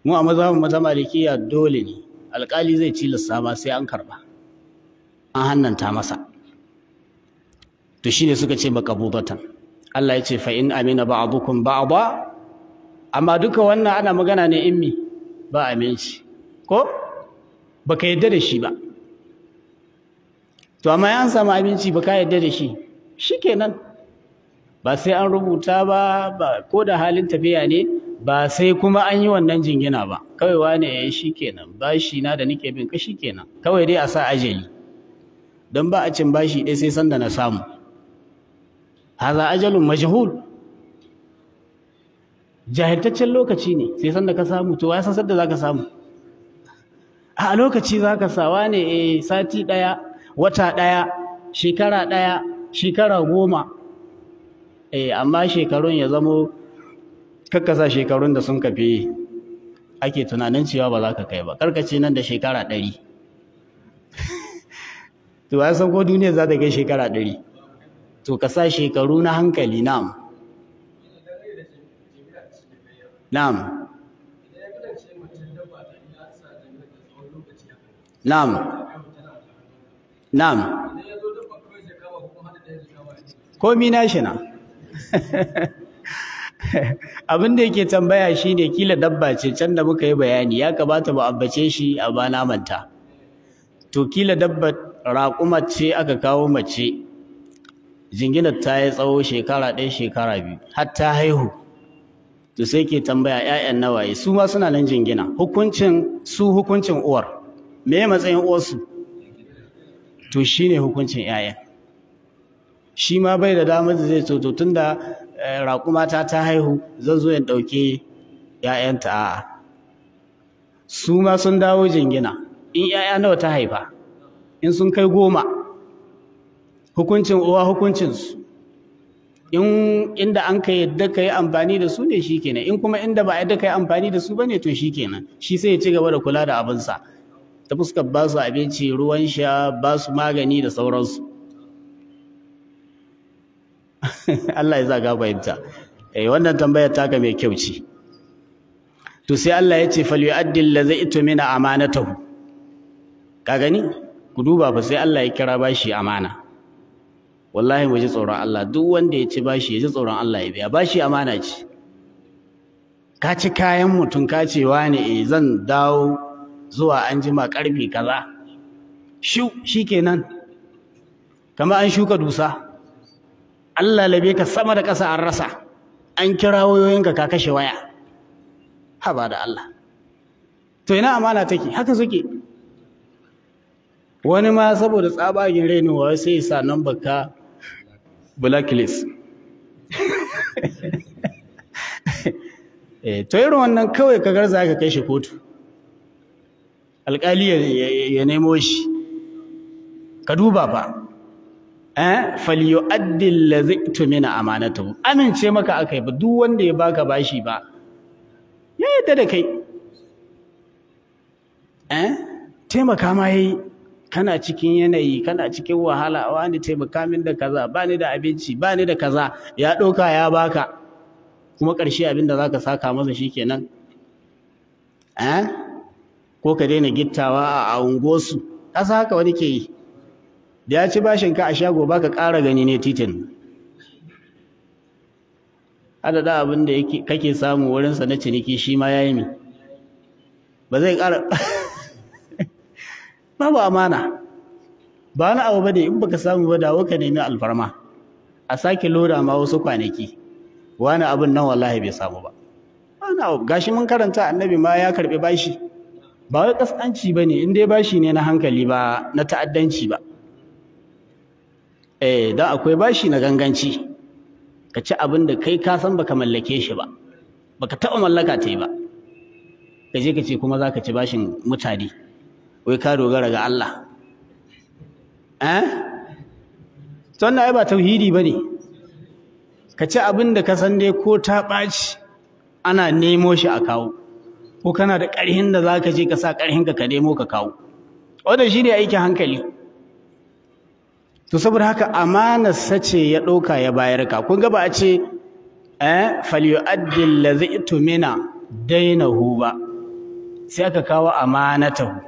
Mu a mazhabin mata malikiya dole ne alƙali zai tilasta ma sai an karɓa, an hannanta masa. To shine suka ce maqbudatan. Allah ya ce fa in amina ba'dukum ba'da, amma duka wannan ana magana ne in mi ba aminci ko baka yadda da shi ba. To amma an samu aminci baka yadda da shi, shikenan ba sai an rubuta ba, ko da halin tafiya ne ba sai kuma an yi wannan jingina ba. Kawai wane yayi shikenan, bashi na da nake bin ka shikenan, kawai dai a sa ajali, don ba a cin bashi dai sai sanda na samu. Haza ajalun majhul, jahiltaccen lokaci ne, sai sanda ka samu. To ya san sanda zaka samu? A lokaci zaka sawa ne, eh, sati daya, wata daya, shekara daya, shekara 10. Eh, amma shekarun ya zamo kakkasa shekarun da sun kafe ake tunanin cewa ba za ka kai ba. Karkace nan da shekara 100. To ya san ko duniya za ta kai shekara 100? To ka sa shekaru na hankali. Na'am, na'am, na'am, na'am. Komi na shi na. Abin da yake tambaya shine kila dabba ce can da muka yi bayani, ya kamata mu ambace shi a bana manta. To kila dabba raƙuma ce aka kawo mace, jinginar ta yi tsawo shekara 1, shekara 2, har ta haihu. To sai ke tambaya ƴaƴan nawaye su ma suna nan jingina, hukuncin su hukuncin uwar, me matsayin uwarsu? To shine hukuncin ƴaƴan. Shi ma bai da damar da zai to tunda raƙuma ta haihu zan zo in ɗauke ƴaƴanta. A'a, su ma sun dawo jingina. In ƴaƴa nawa ta haifa, in sun kai 10, hukuncin uwa hukuncinsu. In inda an ka yadda ka yi amfani da su ne shikenan, in kuma inda ba yadda ka yi amfani da su ba ne to shikenan, shi sai ya ci gaba da kula da abinsa ta fuskar ba su abinci, ruwan sha, ba su magani da sauransu. Allah ya sa ka fahimta. Eh, wannan tambayar taka mai kyau ce. To sai Allah ya ce falyu'addi allazi itmina amanatahu. Ka gani? Ku duba fa, sai Allah ya kira bashi amana. Wallahi mu ji tsoron Allah, duk wanda ya ci bashi ya ji tsoron Allah ya biya. Bashi amana ce. Ka ci kayan mutum ka ce wani eh zan dawo zuwa anjima karfe kaza. Shu shikenan. Kamar an shuka dusa. Allah labe ka sama da ƙasa an rasa. An kira wayoyinka ka kashe waya. Haba da Allah. To ina amana take? Haka suke. Wani ma saboda tsabagen rainowa sai ya sa number ka blacklist. Eh, to irin wannan kawai ka garza ka kai shi kotu. Alƙali ya nemo shi. Ka duba fa. Eh, falyu'addi allazi tumina amanatahu. Amince maka akai ba, duk wanda ya baka bashi ba ya yadda da kai. Eh, taimaka ma yayi, kana cikin yanayi, kana cikin wahala, wani taimaka min da kaza, bani da abinci, bani da kaza, ya ɗauka ya baka. Kuma ƙarshe abin da zaka saka masa shikenan. Eh, ko ka daina gittawa a unguwarsu, kasa haka wani ke yi. Da ya ci bashin ka a shago baka ƙara gani ne titin. Adada abin da kake samu wurinsa na ciniki shi ma ya yi mi. Ba zai ƙara. Babu amana. Ba wani abu bane in baka samu ba dawo ka nemi alfarma. A sake loda ma wasu kwanaki. Wani abin nan wallahi bai samu ba. Wani abu gashi mun karanta annabi ma ya karɓi bashi. Ba wai kaskanci bane in dai bashi ne na hankali ba na ta'addanci ba. Eh, dan akwai bashi na ganganci. Ka ci abin da kai ka san baka mallake shi ba. Baka taɓa mallaka ta yi ba. Ka je ka ce kuma za ka ci bashin mutane. Wai ka dogara ga Allah. Eh? Wannan ai ba tauhidi bane. Ka ci abin da ka san dai ko ta ɓaci ana nemo shi a kawo. Ko kana da ƙarhin da za ka je ka sa ƙarhinka ka nemo ka kawo. Wannan shi ne aikin hankali. To saboda haka amanar sace ya ɗauka ya bayar ka. Kun ga ba a ce eh falyu'addi allazi tumina dainahu ba. Sai aka kawo amanatahu.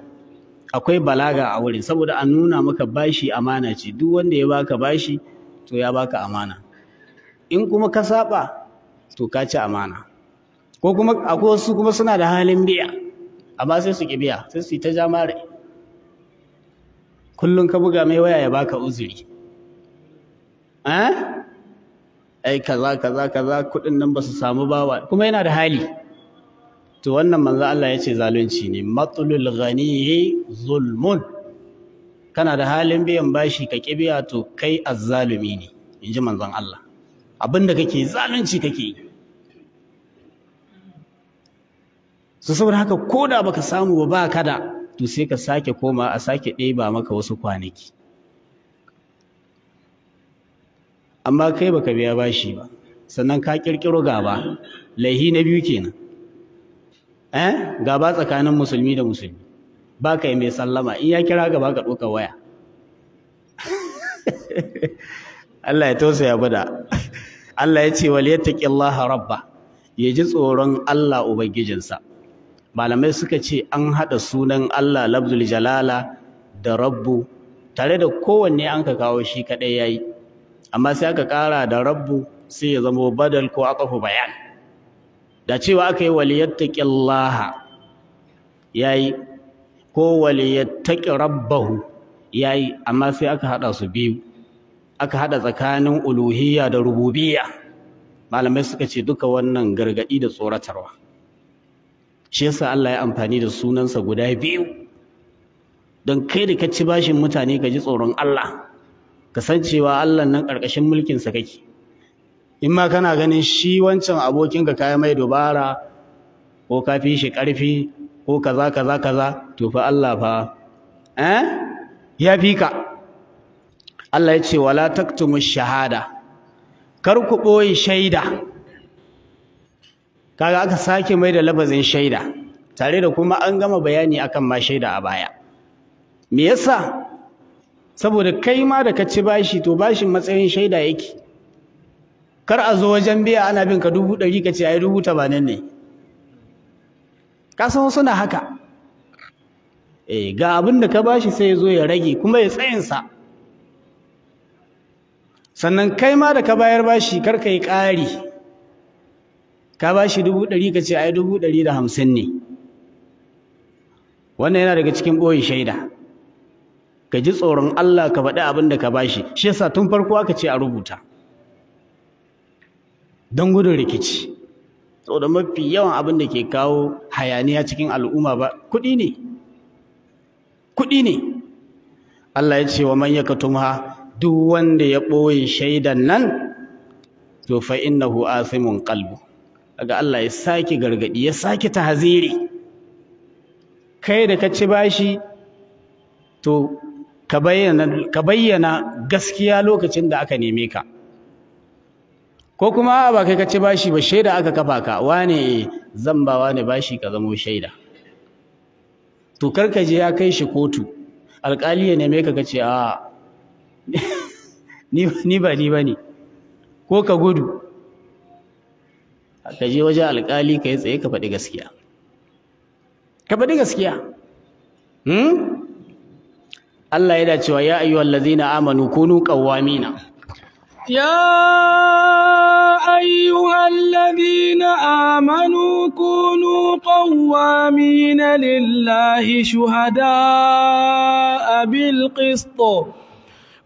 Akwai balaga a wurin saboda an nuna maka bashi amana ce. Duk wanda ya baka bashi to ya baka amana. In kuma ka saba to ka ci amana. Ko kuma akwai wasu kuma suna da halin biya, amma sai su ki biya, sai su yi ta jamare. Kullum ka buga mai waya ya baka uzuri. Eh? Ai kaza kaza kaza, kudin nan ba su samu bawa, kuma yana da hali. To wannan manzo Allah ya ce zalunci ne. Matlul ghaniyi zulmun. Kana da halin biyan bashi ka ki biya, to kai azzalumi ne, inji manzon Allah. Abinda kake zalunci kake yi. So saboda haka koda baka samu ba, baka da, to sai ka sake koma a sake ɗeba maka wasu kwanaki. Amma kai baka biya bashi ba, sannan ka kirkiro gaba. Laihi na biyu kenan. Gaba tsakanin musulmi da musulmi. Ba ka yi mai sallama, in ya kira gaba ka ɗauka waya. Allah ya tausaya bada. Allah ya ce wal yattaqillaha rabba, ya ji tsoron Allah ubangijinsa. Malamai suka ce an haɗa sunan Allah lafzul jalala da rabbu, tare da kowanne an ka kawo shi kaɗai yayi, amma sai aka ƙara da rabbu sai ya zama badal ko aqafu bayan. Da cewa aka yi waliyattaqillaha yayi, ko waliyattaqi rabbahu yayi, amma sai aka hada su biyu, aka hada tsakanin uluhiyya da rububiyya. Malamai suka ce duka wannan gargadi da tsoratarwa. Shi yasa Allah ya amfani da sunansa guda biyu, don kai da ka ci bashin mutane ka ji tsoron Allah, ka san cewa Allah nan ƙarƙashin mulkinsa kake. In ma kana ganin shi wancan abokinka kaya mai dubara ko ka fi shi ƙarfi ko kaza kaza kaza, to fa Allah fa ya fi ka. Allah ya ce wala taktumu shahada, kar ku ɓoye shaida. Kaga aka sake mai da lafazin shaida, tare da kuma an gama bayani akan ma shaida a baya. Me yasa? Saboda kai ma da ka ci bashi, to bashin matsayin shaida yake. Kar a zo wajen biya ana bin ka 100,000 ka ce ai 80,000 ne. Ka san suna haka. Ga abin da ka bashi sai ya zo ya rage kuma ya tsayinsa. Sannan kai ma da ka bayar bashi kar ka yi ƙari. Ka bashi 100,000 ka ce ai 150,000 ne. Wannan yana daga cikin ɓoye shaida. Ka ji tsoron Allah ka faɗi abin da ka bashi. Shi yasa tun farko aka ce a rubuta, don gudun rikici. Saboda mafi yawan abin da ke kawo hayaniya cikin al'umma ba kuɗi ne. Kuɗi ne. Allah ya ce wa man yakatumha, duk wanda ya ɓoye shaidan nan, to fa innahu athimun qalbu. Kaga Allah ya sake gargadi, ya sake tahziri. Kai da ka ci bashi, to ka bayyana gaskiya lokacin da aka neme ka. Ko kuma ba kai ka ci bashi ba, shaida aka kafa ka, wane zan ba wane bashi ka zamo shaida. To karka je ya kai shi kotu, alƙali ya neme ka kace a ni ba ni bane, ko ka gudu. Ka je wajen alƙali ka yi tsaye ka faɗi gaskiya. Ka faɗi gaskiya. Allah yana cewa ya ayyuhallazina amanu kunu qawwamina. يا أيها الذين آمنوا كونوا قوامين لله شهداء بالقسط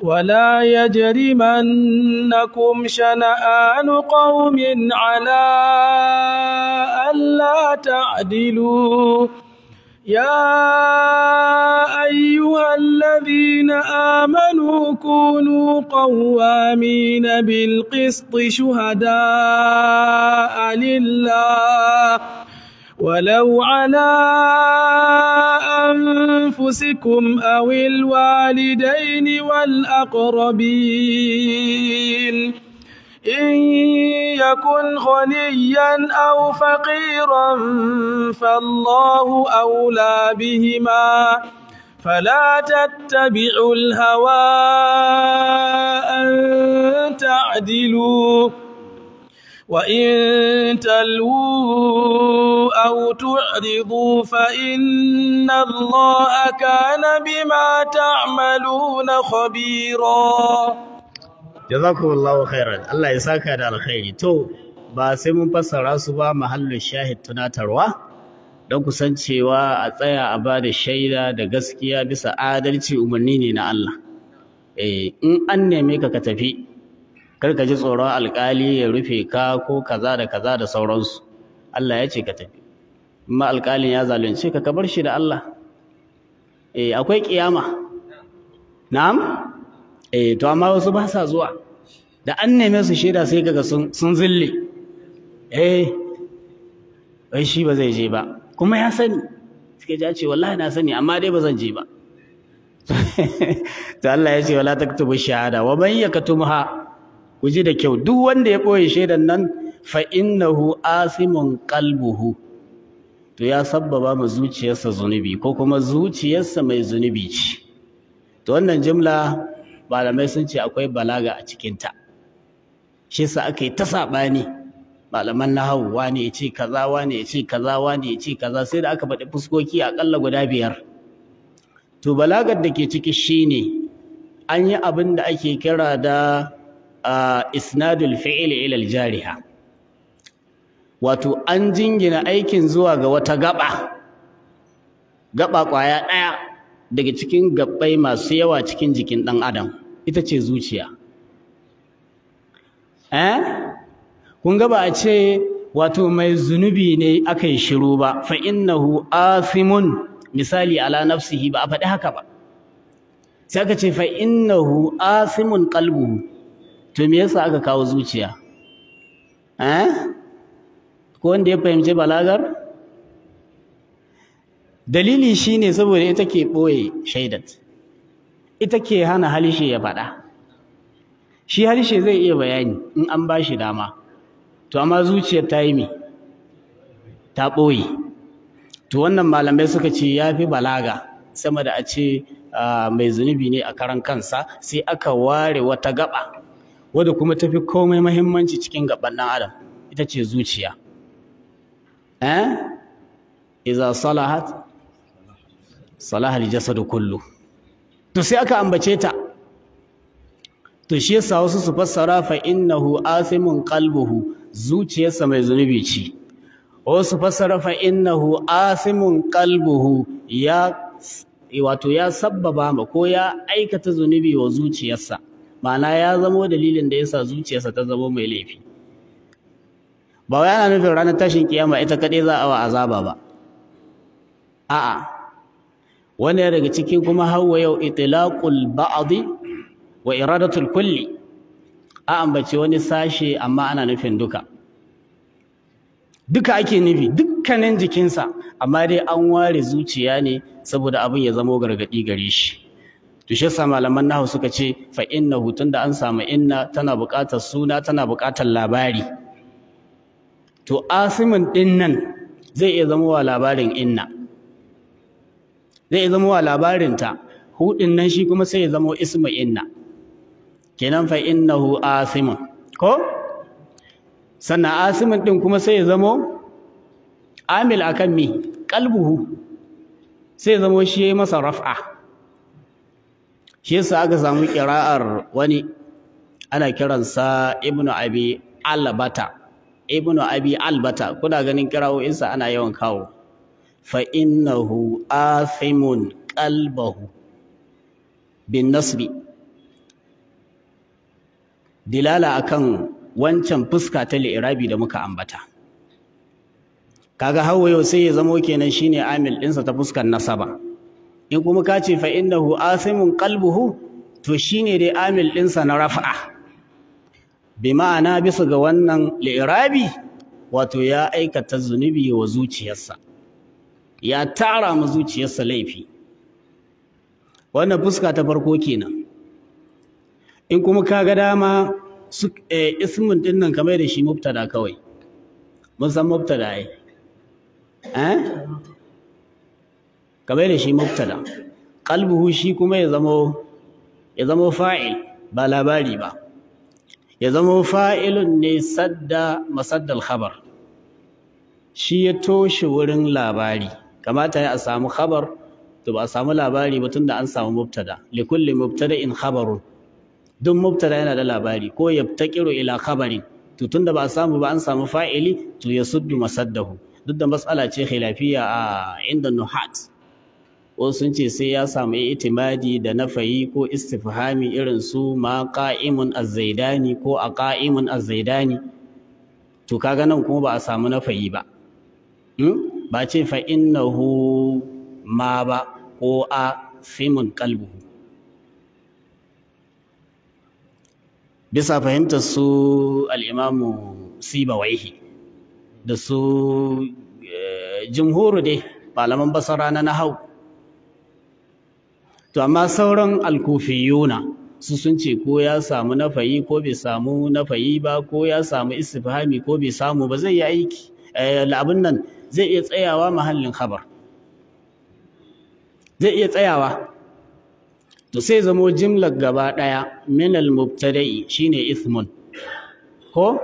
ولا يجرمنكم شنآن قوم على ألا تعدلوا يا أيها الذين آمنوا كونوا قوامين بالقسط شهداء لله ولو على أنفسكم أو الوالدين والأقربين إن يكن غنيا أو فقيرا فالله أولى بهما فلا تتبعوا الهوى أن تعدلوا وإن تلووا أو تعرضوا فإن الله كان بما تعملون خبيرا. Jazakumullahu khairan. Allah ya saka da alkhairi. To ba sai mun fassara su ba, mahallin shahid tunatarwa don kusan cewa a tsaya a ba da shaida da gaskiya bisa adalci umarni ne na Allah. Eh, in an neme ka ka tafi, kar ka ji tsoron alkali ya rufe ka ko kaza da kaza da sauransu. Allah ya ce ka tafi. Amma alkalin ya zalunce ka, ka bar shi da Allah. Eh, akwai kiyama. Na'am. Eh, to amma wasu ba sa zuwa, da an neme su shaida sai kaga sun zille. Eh, wai shi ba zai je ba, kuma ya sani. Suka ji ce wallahi na sani, amma dai ba zan je ba. To Allah ya ce wala taktubu shahada wa man yaktumha. Ku ji da kyau, duk wanda ya boye shaidan nan, fa innahu asimun qalbuhu, to ya sabbaba ma zuciyarsa zunubi, ko kuma zuciyarsa mai zunubi ce. To wannan jimla malamai sun ce akwai balaga a cikinta, shi yasa aka yi ta saɓani. Malaman nahawu, wane ya ce kaza, wane ya ce kaza, wane ya ce kaza, sai da aka faɗi fuskoki aƙalla guda 5. To balagar da ke ciki shine an yi abin da ake kira da isnadul fi'li ila al-jariha, wato an jingina aikin zuwa ga wata gaba, gaba ƙwaya ɗaya daga cikin gabbai masu yawa cikin jikin ɗan adam, ita ce zuciya. Eh, kun ga ba a ce wato mai zunubi ne aka yi shiru ba, fa innahu athimun misali ala nafsihi, ba a faɗi haka ba. Sai aka ce fa innahu athimun qalbuhu. To me yasa aka kawo zuciya? Eh, ko wanda ya fahimci balagar? Dalili shine saboda ita ke ɓoye shaidat, ita ke hana halishe ya faɗa. Shi halishe zai iya bayani in an ba shi dama, to amma zuciyar ta yi me? Ta ɓoye. To wannan malamai suka ce ya fi balaga sama da a ce mai zunubi ne a karan kansa. Sai aka ware wata gaba wadda kuma tafi komai muhimmanci cikin gaban ɗan adam, ita ce zuciya. Eh, iza salahat salaha aljasadu kullu. To sai aka ambace ta. To shi yasa wasu su fassara fa innahu athimun qalbuhu, zuciyarsa mai zunubi ce. Wasu fassara fa innahu athimun qalbuhu, ya wato ya sabbaba ma ko ya aikata zunubi wa zuciyarsa, ma'ana ya zamo dalilin da yasa zuciyarsa ta zamo mai laifi. Ba wai ana nufin ranar tashin kiyama ita kaɗai za a wa azaba ba. A'a, wannan daga cikin kuma hawa yau itlaqul ba'd wa iradatul kulli, a ambace wani sashe amma ana nufin duka. Duka ake nufi, dukkanin jikinsa, amma dai an ware zuciya ne saboda abin ya zamo gargadi gare shi. To shi yasa malaman nahwu suka ce fa innahu, tunda an samu inna tana buƙatar suna, tana buƙatar labari. To asimin ɗin nan zai iya zama wa labarin inna, zai iya zama wa labarinta. Hudin nan shi kuma sai ya zama ismu inna, kenan fa innahu asimun ko. Sannan asimin ɗin kuma sai ya zama amil akan mi qalbuhu, sai ya zama shi yayi masa raf'a. Shi yasa aka samu ƙira'ar wani ana kiransa Ibnu Abi Albata. Ibnu Abi Albata, kuna ganin kira'o'insa ana yawan kawo fa innahu athimun qalbahu bin nasbi, dilala akan wancan fuska ta li'irabi da muka ambata. Kaga hawa yau sai ya zamo kenan shine amil ɗinsa ta fuskar nasaba. In kuma ka ce fa innahu athimun qalbuhu, to shine dai amil ɗinsa na rafa'a. Bi ma'ana bisa ga wannan li'irabi, wato ya aikata zunubi wa zuciyarsa, ya tara ma zuciyarsa laifi. Wannan fuska ta farko kenan. In kuma ka ga dama ismin din nan kamar da shi mubtada kawai. Mun san mubtada ai. Eh, kamar da shi mubtada. Qalbuhu shi kuma ya zamo fa'il ba labari ba, ya zama fa'ilun ne sadda masaddal khabar. Shi ya toshe wurin labari. Kamata ya a samu khabar, to ba a samu labari ba tunda an samu mubtada. Likulli mubtada'in khabarun. Duk mubtada yana da labari ko yabtaqiru ila khabarin. To tunda ba a samu ba an samu fa'ili, to yasuddu masaddahu. Duk da mas'ala ce khilafiyya a inda nuhat. Wasu sun ce sai ya samu itimadi da nafayi ko istifhami irin su ma qa'imun az-zaidani ko aqa'imun az-zaidani. To kaga nan kuma ba a samu nafayi ba. Ba ce fa innahu ma ba ko a simun qalbuhu. Bisa fahimtar su al-imamu Sibawaihi da su jumhuru dai malaman basara na nahau. To amma sauran alkufiyuna su sun ce ko ya samu nafayi ko bai samu nafayi ba, ko ya samu istifhami ko bai samu ba, zai yi aiki. Abin nan zai iya tsayawa mahallin khabar, zai iya tsayawa. To sai zamo jimlar gaba daya min al-mubtada'i shine ismun ko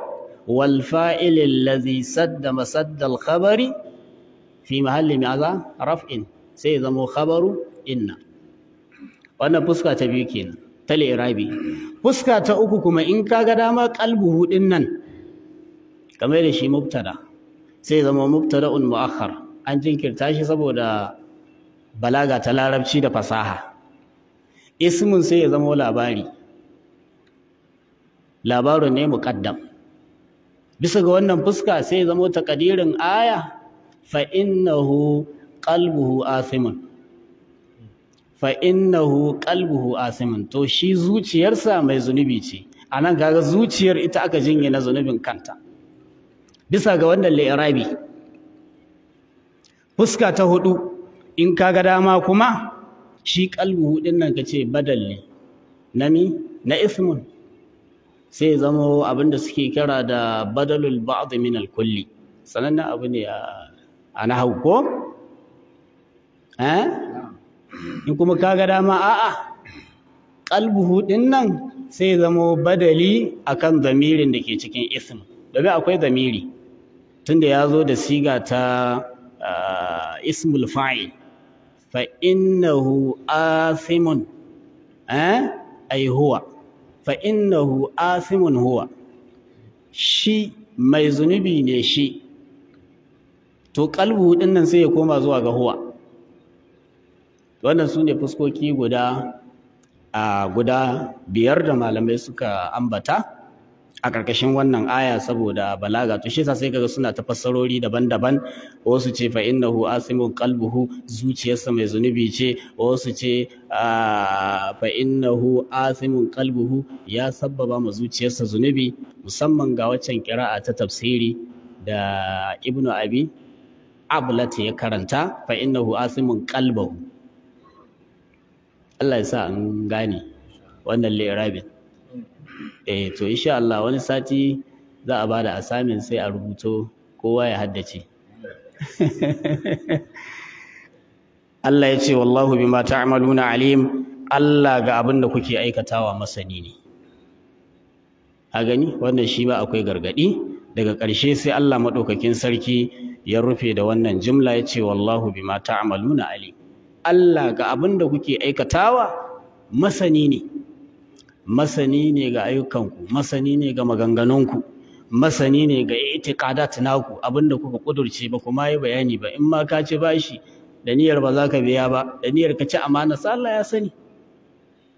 wal fa'il allazi sadda masadda al-khabari fi mahalli ma'aza raf'in, sai zamo khabaru inna. Wannan fuska ta biyu kenan ta li'irabi. Fuska ta uku kuma in kaga dama qalbuhu din nan kamar da shi mubtada, sai zama mubtada'un mu'akhkhar, an jinkirta shi saboda balaga ta larabci da fasaha. Ismun sai ya zama labari, labarin ne muqaddam. Bisa ga wannan fuska sai ya zama taqdirin aya fa innahu qalbuhu athimun, fa innahu qalbuhu asimun. To shi zuciyarsa mai zunubi ce. Anan kaga zuciyar ita aka jingina zunubin kanta bisa ga wannan li'irabi. Fuska ta hudu in kaga dama kuma shi qalbuhu din nan kace badal ne nami na ismun, sai zamo abinda suke kira da badalul ba'd min al-kulli. Sanannen abu ne a nahwu ko eh. In kuma kaga dama a'a qalbuhu din nan sai zamo badali akan zamirin da ke cikin ism, domin akwai zamiri tunda ya zo da siga ta ismul fa'il. Fa innahu athimun ay huwa, fa innahu athimun huwa, shi mai zunubi ne shi. To qalbuhu din nan sai ya koma zuwa ga huwa. Wannan su ne fuskoki guda biyar da malamai suka ambata a ƙarƙashin wannan aya saboda balaga. To shi yasa sai kaga suna ta fassarori daban-daban. Wasu ce fa innahu asimun qalbuhu, zuciyarsa mai zunubi ce. Wasu ce fa innahu asimun qalbuhu, ya sabbaba ma zuciyarsa zunubi, musamman ga waccan ƙira'a ta tafsiri da Ibnu Abi Ablat ya karanta fa innahu asimun qalbuhu. Allah ya sa an gane wannan li'irabin. Eh to insha Allah wani sati za a bada assignment sai a rubuto kowa ya haddace. Allah ya ce wallahu bima ta'maluna alim, Allah ga abin da kuke aikatawa masani ne. A gani wannan shi ba akwai gargadi. Daga ƙarshe sai Allah madaukakin sarki ya rufe da wannan jumla ya ce wallahu bima ta'maluna alim, Allah ga abin da kuke aikatawa masani ne. Masani ne ga ayyukanku, masani ne ga maganganunku, masani ne ga itiqadat naku, abin da kuka kudurce ba kuma yi bayani ba. In ma ka ci bashi da niyyar ba za ka biya ba, da niyyar ka ci amana, sai Allah ya sani,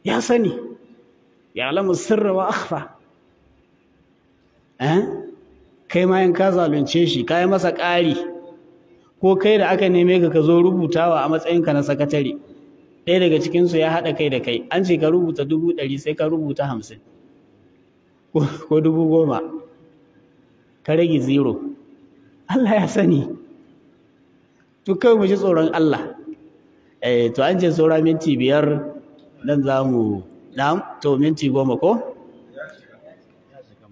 ya sani, ya'lamu sirra wa akhfa. Kai ma in ka zalunce shi, ka yi masa ƙari, ko kai da aka neme ka ka zo rubutawa a matsayinka na sakatare, ɗaya daga cikinsu ya haɗa kai da kai, an ce ka rubuta 100,000 sai ka rubuta 50 ko 10,000, ka rage 0. Allah ya sani. To kai mu ji tsoron Allah. To an ce saura minti 5 nan za mu na'am, to minti 10 ko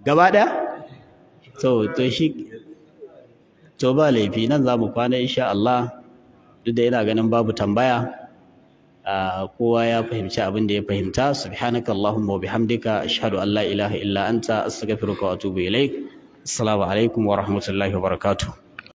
gaba ɗaya. To shi to ba laifi, nan za mu kwana insha Allah. Duk da ina ganin babu tambaya, kowa ya fahimci abin da ya fahimta. Subhanaka allahumma wa bihamdika, ashhadu an la ilaha illa anta, astaghfiruka wa atubu ilaik. Assalamu alaikum wa rahmatullahi wa barakatuh.